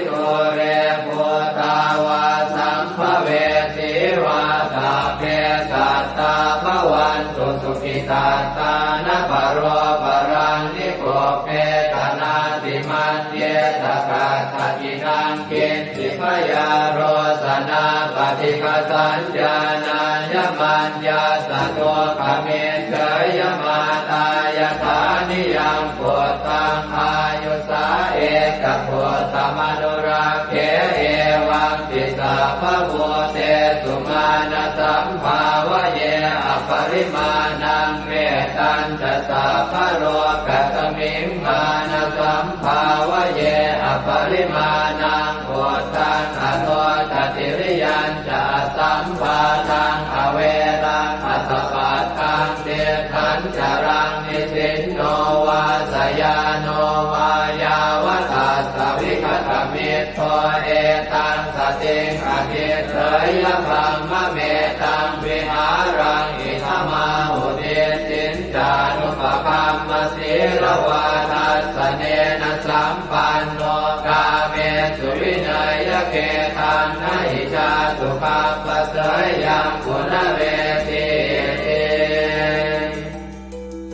dūre bhūtā vā sambhavesī vā, sabbe sattā bhavantu sukhitattā. Na paro paraṃ nikubbetha, nātimaññetha katthaci naṃ kiñ ci. Byārosanā paṭighasaññā, nāññamaññassa dukkhamiccheyya. Mātā yathā niyaṃ puttaṃ, āyusā ekaputtamanurakkhe, evampi sabbabhūtesu, mānasambhāvaye aparimāṇaṃ. Mettañca sabbalokasmiṃ, mānasambhāvaye aparimāṇaṃ, uddhaṃ adho ca tiriyañca, asambādhaṃ averaṃ asapattaṃ. Tiṭṭhañcaraṃ nisinno vā, sayāno vā yāvatassa vigatamiddho, etaṃ satiṃ adhiṭṭheyya, brahmametaṃ vihāraṃ idhamāhu. Diṭṭhiñcānupagamma sīlavā, dassanena sampanno, kāmesu vineyya gedhaṃ, na hi jātu gabbhaseyyaṃ punaretīti.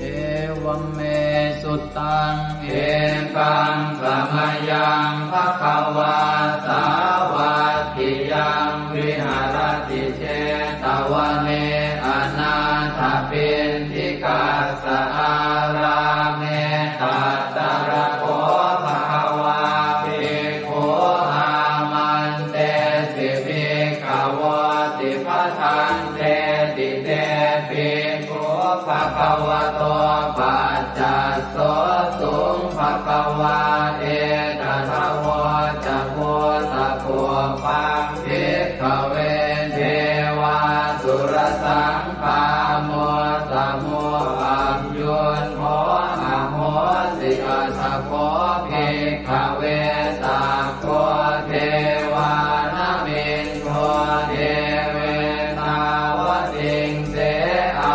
Evaṃ me sutaṃ. Ekaṃ samayaṃ bhagavā sāvatthiyaṃ viharati jetavane anāthapiṇḍikassa ārāme. Tatra kho bhagavā bhikkhū āmantesi bhikkhavoti. Bhadanteti te bhikkhū bhagavato paccassosuṃ. Bhagavā etadavoca. Bhūtapubbaṃ bhikkhave devāsurasaṅgāmo, samo sambuddho ahosi. Atha kho bhikkhave sakko devānamindo devetāvatiṃse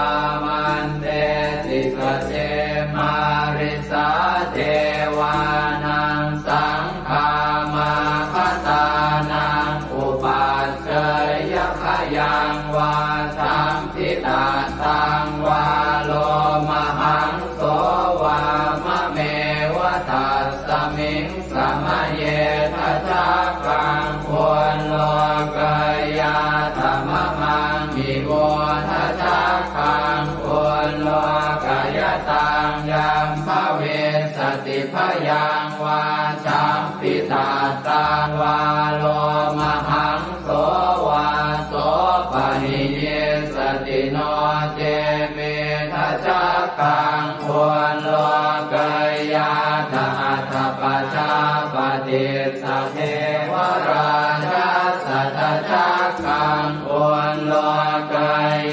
āmantesi. Sace mārisā devānaṃ saṅgāmā bhadānaṃ upajjheyya, bhayaṃ vā samphitattaṃ vā lomahaṃso vā mameva tasmiṃ samaye dhajaggaṃ ullokayātha mamaṃ ivo dhajaggaṃ ullokayataṃ yaṃ bhavissati bhayaṃ vā samphitattaṃ vā lomahaṃso vā so pahiyissati. No ce me dhajaggaṃ ullokayātha. Atha pajāpatissa devarājassa dhajaggaṃ ullokayātha.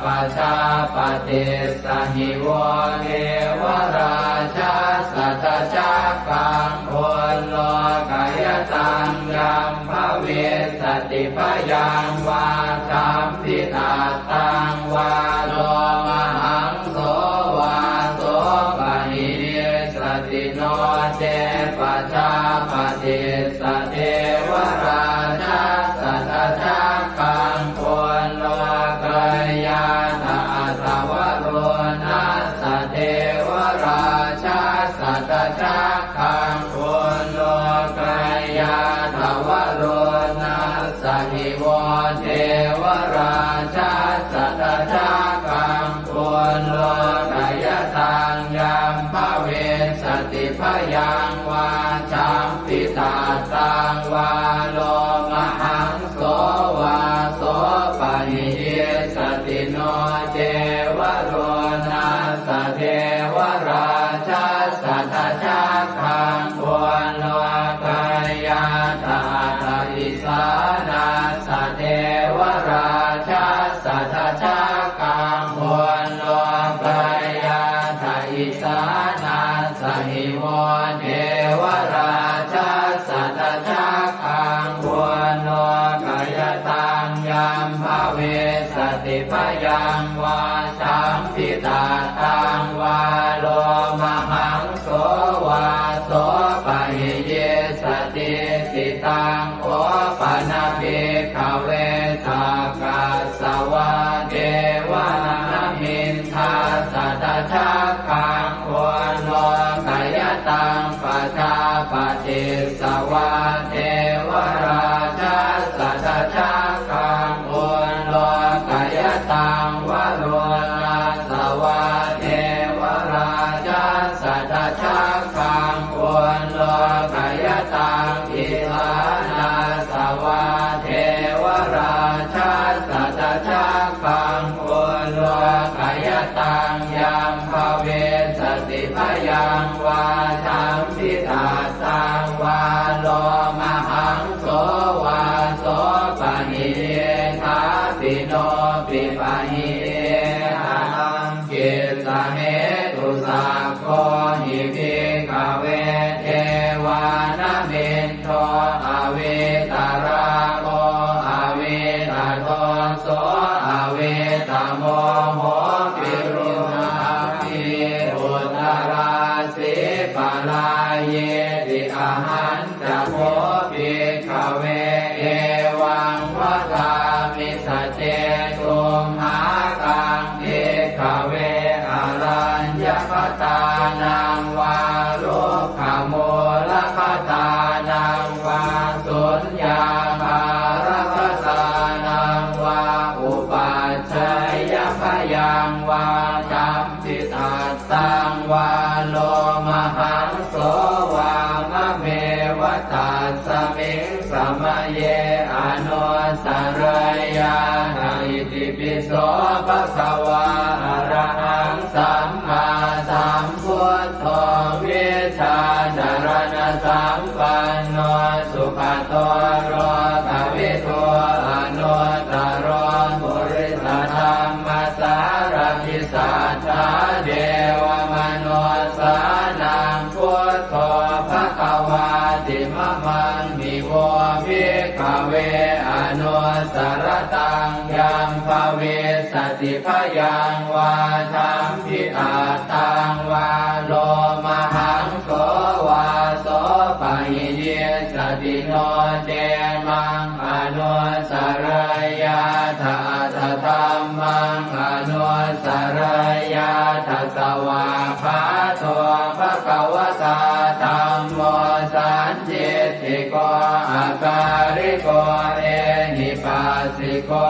Pajāpatissa hi vo devarājassa dhajaggaṃ ullokayataṃ yaṃ bhavissati bhayaṃ vā samphitattaṃ vā lomahaṃso vā so pahiyissati. No ce pajāpatissa devarājassa dhajaggaṃ ullokayātha. Atha varuṇṇassa devarājassa dhajaggaṃ ullokayātha. Varuṇṇassa hi vo devarājassa dhajaggaṃ ullokayataṃ yaṃ bhavissati bhayaṃ vā samphitattaṃ vā lomahaṃso vā so pahiyissati. No ce varuṇṇassa devarājassa dhajaggaṃ ullokayātha. Atha isāṇassa devarājassa dhajaggaṃ ullokayātha. Isāṇassa hi vo devarājassa dhajaggaṃ ullokayataṃ yaṃ bhavissati bhayaṃ vā samphitattaṃ vā lomahaṃso vā so pahiyissati. jambitattaṃ vā lomahaṃso vā sopahi iddhāpi nopi pahi iddha taṃ kissa hetu. Sakko hi bhikkhave devānamin do avītarāgo avītadoso avītamoho virūḷhapī uttarāsī parāyīti. Ahañca kho bhikkhave evaṃ vadāmi saccesumākaṃ bhikkhave araññagatānaṃ vā rukkhamūlagatānaṃ vā suññāgāragatānaṃ vā upajjhāyabhayaṃ vā jambitattaṃ vā lomahaṃso vā mameva tasmiṃ samaye anussarayyātha. Itipi so bhagavā arahaṃ sammāsambuddho vijjācaraṇasampanno sugato lokavidū anuttaro purisadammasārathi satthā devamanussānaṃ buddho bhagavāti. Mamaṃ hi vo bhikkhave anussarattaṃ yaṃ bhavissati bhayaṃ vā jambitattaṃ vā lomahaṃso vā sopahi issati no ce maṃ anussarayyātha atha dhammaṃ anussarayyātha. Svākkhāto bhagavatā dhammo sandiṭṭhiko akāliko ehipassiko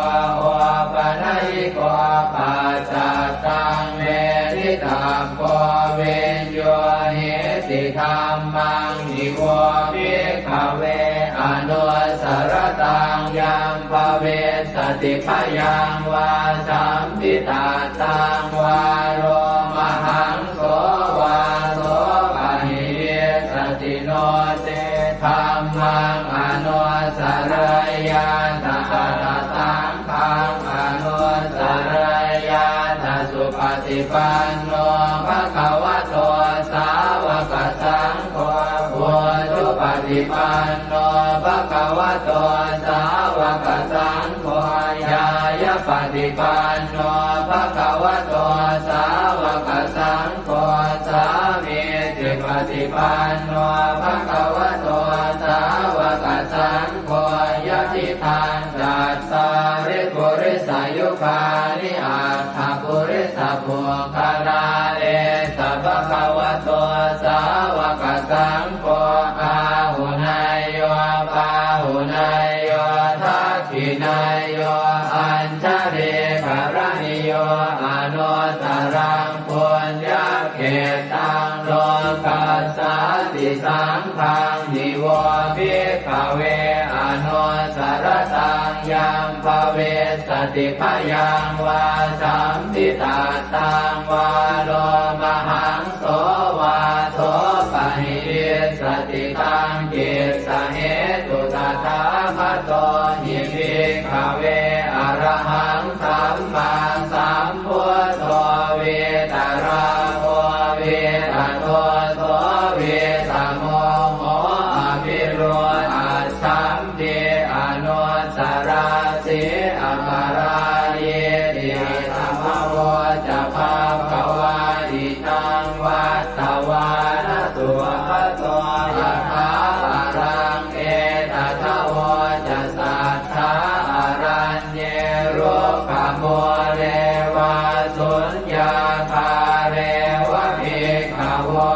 opanayiko paccattaṃ veditabbo viññūhīti. Dhammaṃ hi vo bhikkhave anussarattaṃ yaṃ bhavissati bhayaṃ vā jambitattaṃ vā lomahaṃso vā sopahi issati no ce dhammaṃ anussarayyātha atha saṅghaṃ anussarayyātha. Supaṭipanno bhagavato sāvakasaṅgho ujupaṭipanno bhagavato sāvakasaṅgho ñāyapaṭipanno bhagavato sāvakasaṅgho sāmīcipaṭipanno bhagavato sāvakasaṅgho yadidaṃ cattāri purisayugāni aṭṭha purisapuggalā esa bhagavato sāvakasaṅgho āhuneyyo pāhuneyyo dakkhiṇeyyo añjalikaraṇīyo anuttaraṃ puññakkhettaṃ lokassāti. Saṅghaṃ hi vo bhikkhave anussarattaṃ yaṃ bhavissati bhayaṃ vā jambitattaṃ vā lomahaṃso vā sopahi issati taṃ kissa hetu. Tathāgato hi bhikkhave arahaṃ sammāsambuddho vītarāgo vītadoso vītamoho avirūḷhaccham pī anussarāsi aparājīti. Idamavoca bhagavā. Idaṃ vattavāna bhagavato yathābalaṃ etadavoca satthā araññe rukkhamūle vā suññāgāre va bhikkhavo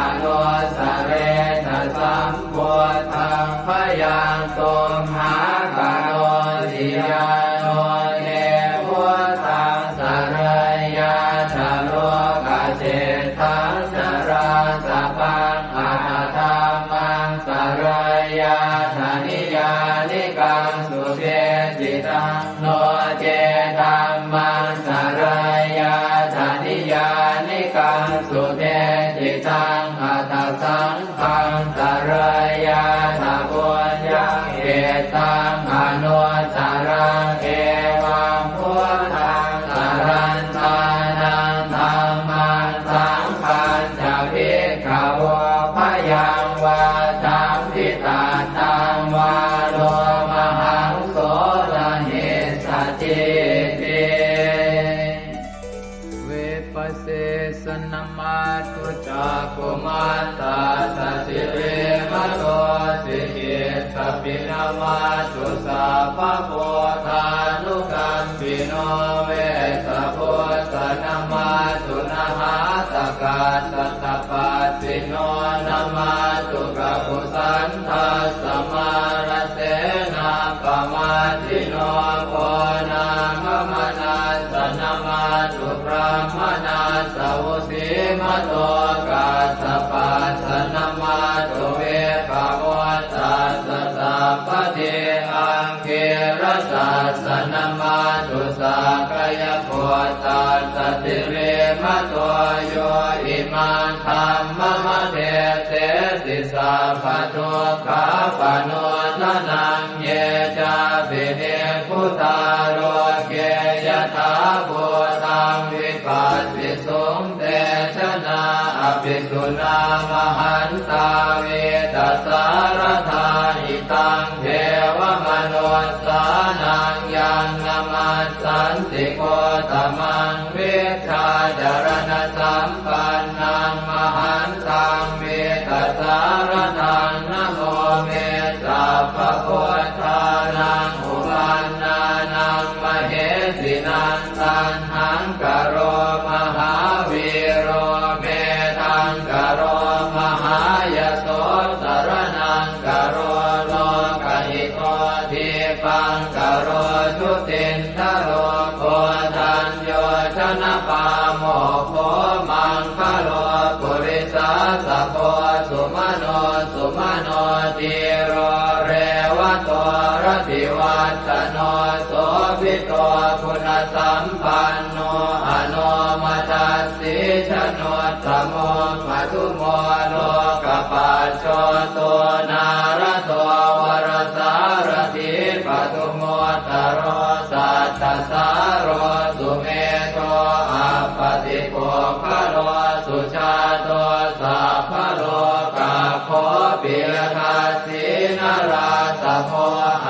anussaretha sam buddhaṃ bhayaṃ tumhākarosi. Yāno te buddhaṃ sarayyātha lokaseṭṭhaṃ narāsabhaṃ atha dhammaṃ sarayyātha niyyānikaṃ sudesitaṃ no ce dhammaṃ sarayyātha niyyānikaṃ sudesitaṃ taṃ anuttaraṃ. Evaṃ buddhaṃ sarantānaṃ dhammaṃ saṅghañca bhikkhavo bhayaṃ vā champi tattaṃ vā lomahaṃso na hissatī ti. Vipasīsa namatthu cakkhumantassa sirīmato, sikhīttapi namatthu sabbabuddhānukampino, Vessabhussa namatthu nhātakassa tapassino, namatthu kakusandhassa mārasenappamaddino, Konāgamanassa namatthu brāhmaṇassa vusīmato, Kassapassa namatthu vippamuttassa sabbadhi, Aṅgīrasassa namatthu sakyaputtassa sirīmato, yo imaṃ dhammamadesesi sabbadukkhāpanūdanaṃ. Ye cāpi nibbutā loke yathābhūtaṃ vipassisuṃ, te janā apisuṇā mahantā vītasāradā. Hitaṃ devamanussānaṃ yaṃ namassanti gotamaṃ, vijjācaraṇasampannaṃ mahantaṃ vītasāradaṃ. Namo me sabbabuddhānaṃ uppannānaṃ mahesinaṃ, Taṇhaṅkaro mahāvīro Medhaṅkaro mahāyaso, Saraṇaṅkaro lokahito, Dīpaṅkaro jutindharo, Koṇḍañño janapāmokkho, Maṅgalo purisāsabho, Sumano sumano dhīro, Revato rativaḍḍhano, Sobhito guṇasampanno, Anomadassī januttamo, Madhumo lokapajjoto, Nārado varasārathī, Padumu ttaro sattasāro, Sumedho appaṭipuggalo, Sujāto sabbalokaggo, Piyadassī narāsabho,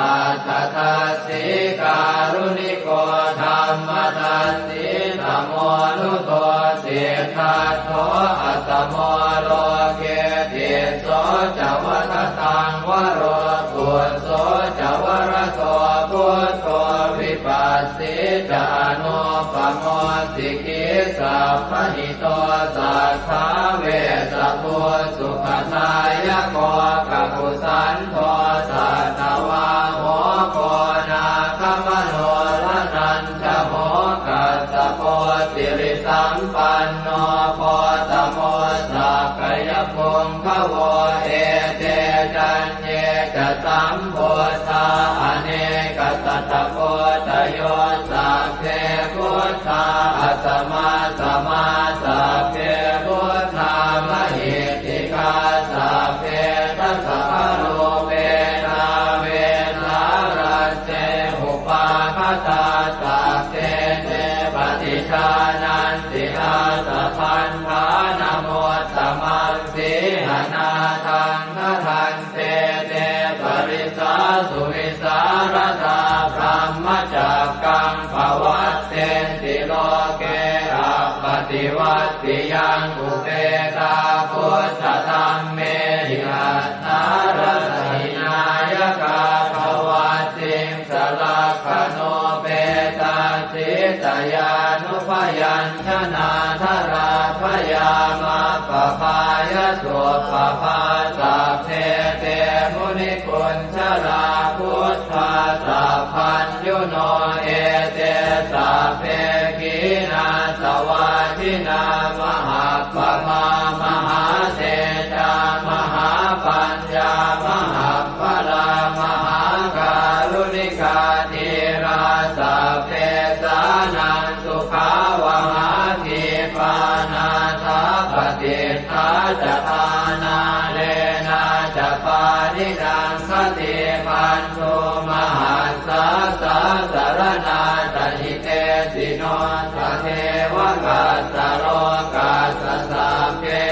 Atthadassī kāruṇiko, Dhammadassī tamonudo, Siddhattho asamo loke, Tisso ca vadataṃ varo, Phusso ca varado buddho, Vipassī ca anuppamo, Sikhī sabbahito satthā, Vessabhū sukhadāyako, Kakusandho satthavāho, Koṇāgamano Dhananjavo, Kassapo sirisampanno, Gotamo sakyapuṅgavo. Ete caññe ca sambuddhā, anekasatakoṭayo, Sabbe buddhā asamassamā, Sabbe buddhā mahiddhikā, Sabbe dasabalūpetā, Vesālā te upāgatā, Sabbe te paṭijānanti, Ātabandhanamuttamaṃ. Sīhanāthaṃ gaṇhan te, Te parisā suvisāradā, Brahmacakkaṃ pavattenti loke, Appaṭivattiyaṃ upetā, Buddhadhammehi attarata hināyakā, Dvattiṃsalakkhaṇūpetā, Sītayānubyañ janādharā, Bhayā maggapāya suppabhā, Sabbe te munikuñjalā, Buddhā sabbaññuno. Ete sabbe khīṇāsavā, Jinā mahappamā, Mahātejā mahāpaññā, Mahapphalā mahākāruṇikā, Dhīrā sabbesānaṃ sukhāvahā, Khipā nāthapaṭiṭṭhā ca, Āṇālēnā ca pāṇinaṃ, Te bandhū mahassāsā saraṇā ca hitesino, sadevakassa lokassa sabbe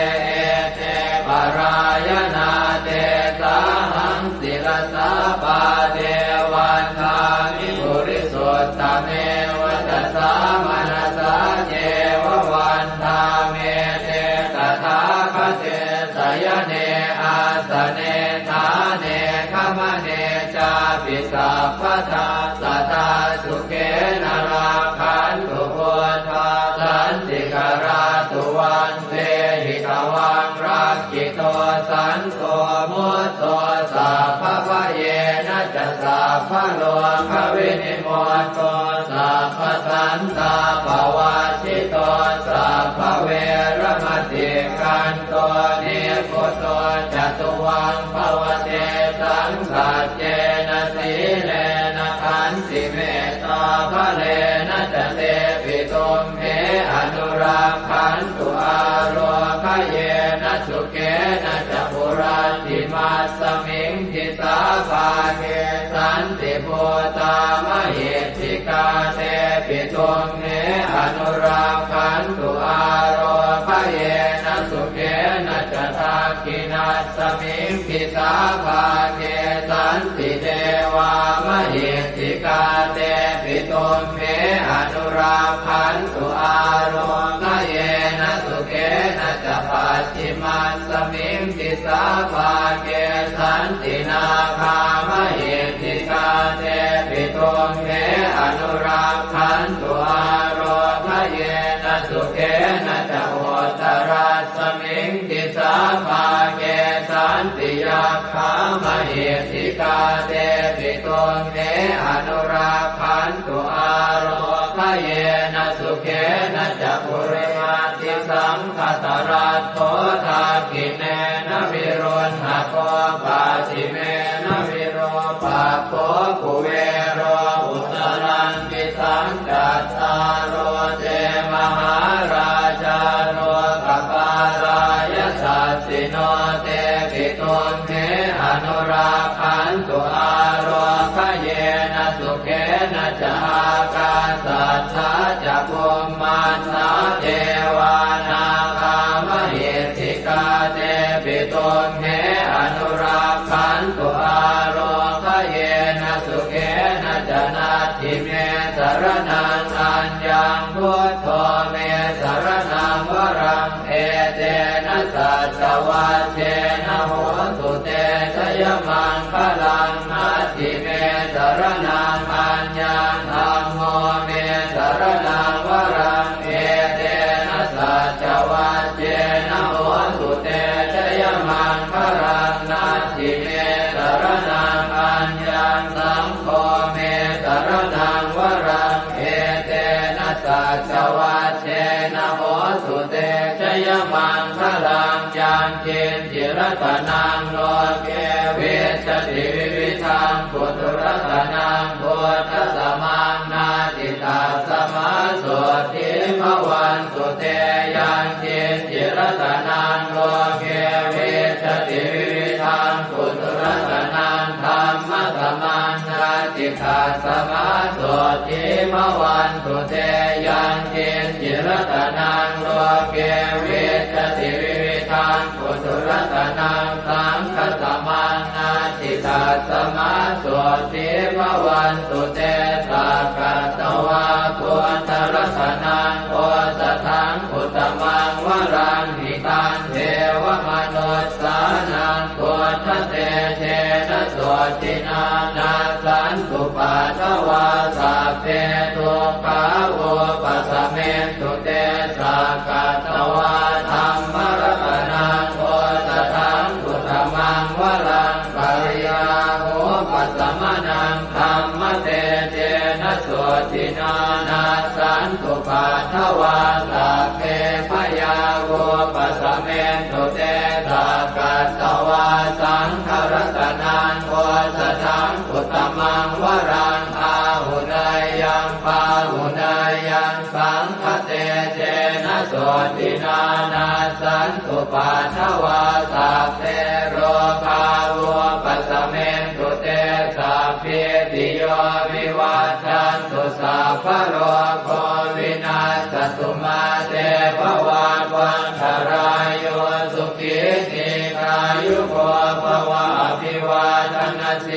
ete parāyanā, tesāhaṃ sirasā pāde vandāmi purisuttame. Vacasā manasā ceva vandāmete tathāgate, sayane āsane ṭhāne gamane cāpi sabbadā, sadā sukhena rakkhantu buddhā santikarā. Tuvaṃ vehi tvaṃ rakkhito santo mutto, sabbabhayena ca sabbarogavinimutto, sabbasantāpavajjito, sabbaveramatikkanto nibbuto ca tuvaṃ bhava. Tesaṃ saccena sīlena khantimettābalena ca, tepi tumhe anurakkhantu ārogyena sukhena ca. Puratthimassa miṃ disābhāge santibhūtā mahiddhikā, tepi tumhe anurakkhantu ārogyena sukhena ca. Dakkhiṇassa miṃ disābhāge santidevā mahiddhikā, tepi tumhe anurakkhantu ārogyena sukhena ca. Pacchimassa miṃ disābhāge santināgā mahiddhikā, tepi tumhe anurakkhantu ārogyena sukhena ca. Uttarassa miṃ disābhāge santiyak khā mahiddhikā, tepi tumhe anurakkhantu ārogyena sukhena ca. Purimaṭṭhisaṅkhasāraddho dakkhiṇena viruḷhako, pacchimena virūpakkho kuvero uttaraṃ disaṃ. Cattāro te mahārājā lokapālā yasassino, tepi tumhe anurakkhantu ārogyena sukhena ca. Ākāsaṭṭhā ca bhummaṭṭhā devā nāgā mahiddhikā, tepi tumhe anurakkhantu ārogyena sukhena ca. Natthi me saraṇaṃ aññaṃ, buddho me saraṇaṃ varaṃ, etena saccavajjena hotu te jayamaṅgalaṃ. Natthi me saraṇaṃ aññaṃ, dhammo me saraṇaṃ varaṃ, etena saccavajjena hotu te jayamaṅgalaṃ. Natthi me saraṇaṃ aññaṃ, saṅgho me saraṇaṃ varaṃ, etena saccavajjena hotu te jayamaṅgalaṃ. Yaṅkiñci ratanaṃ loke vijjati vividhaṃ puthu, ratanaṃ buddhasamaṃ natthi, tasmā sotthī bhavantu te. Yaṅkiñci ratanaṃ loke vijjati vividhaṃ puthu, ratanaṃ dhammasamaṃ natthi, tasmā sotthī bhavantu te. Yaṅkiñci ratanaṃ loke vijjati vividhaṃ puthu, ratanaṃ saṅghasamaṃ natthi, tasmā sotthī bhavantu te. Sakkatvā buddharatanaṃ osathaṃ uttamaṃ varaṃ, hitaṃ devamanussānaṃ buddhatejena sotthinā, nassantupaddavā sabbe dukkhā vūpasamentu te. Sakkatvā dhammaratanaṃ osathaṃ uttamaṃ varaṃ, bhayāvūpasamanaṃ dhammatejena sotthinā, nassantupaddavā sabbe bhayā vūpasamentu te. Sakkatvā saṅgharatanaṃ osathaṃ uttamaṃ varaṃ, āhuneyyaṃ pāhuneyyaṃ saṅghatejena sotthinā, nassantupaddavā sabbe rogā vūpasamentu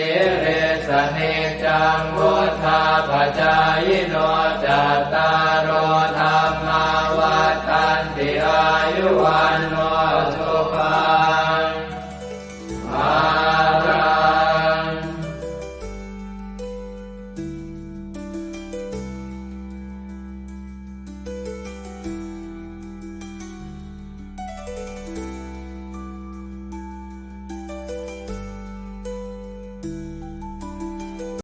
sīlissa niccaṃ vuḍḍhāpacāyino, cattāro dhammā vaḍḍhanti: āyu vaṇṇo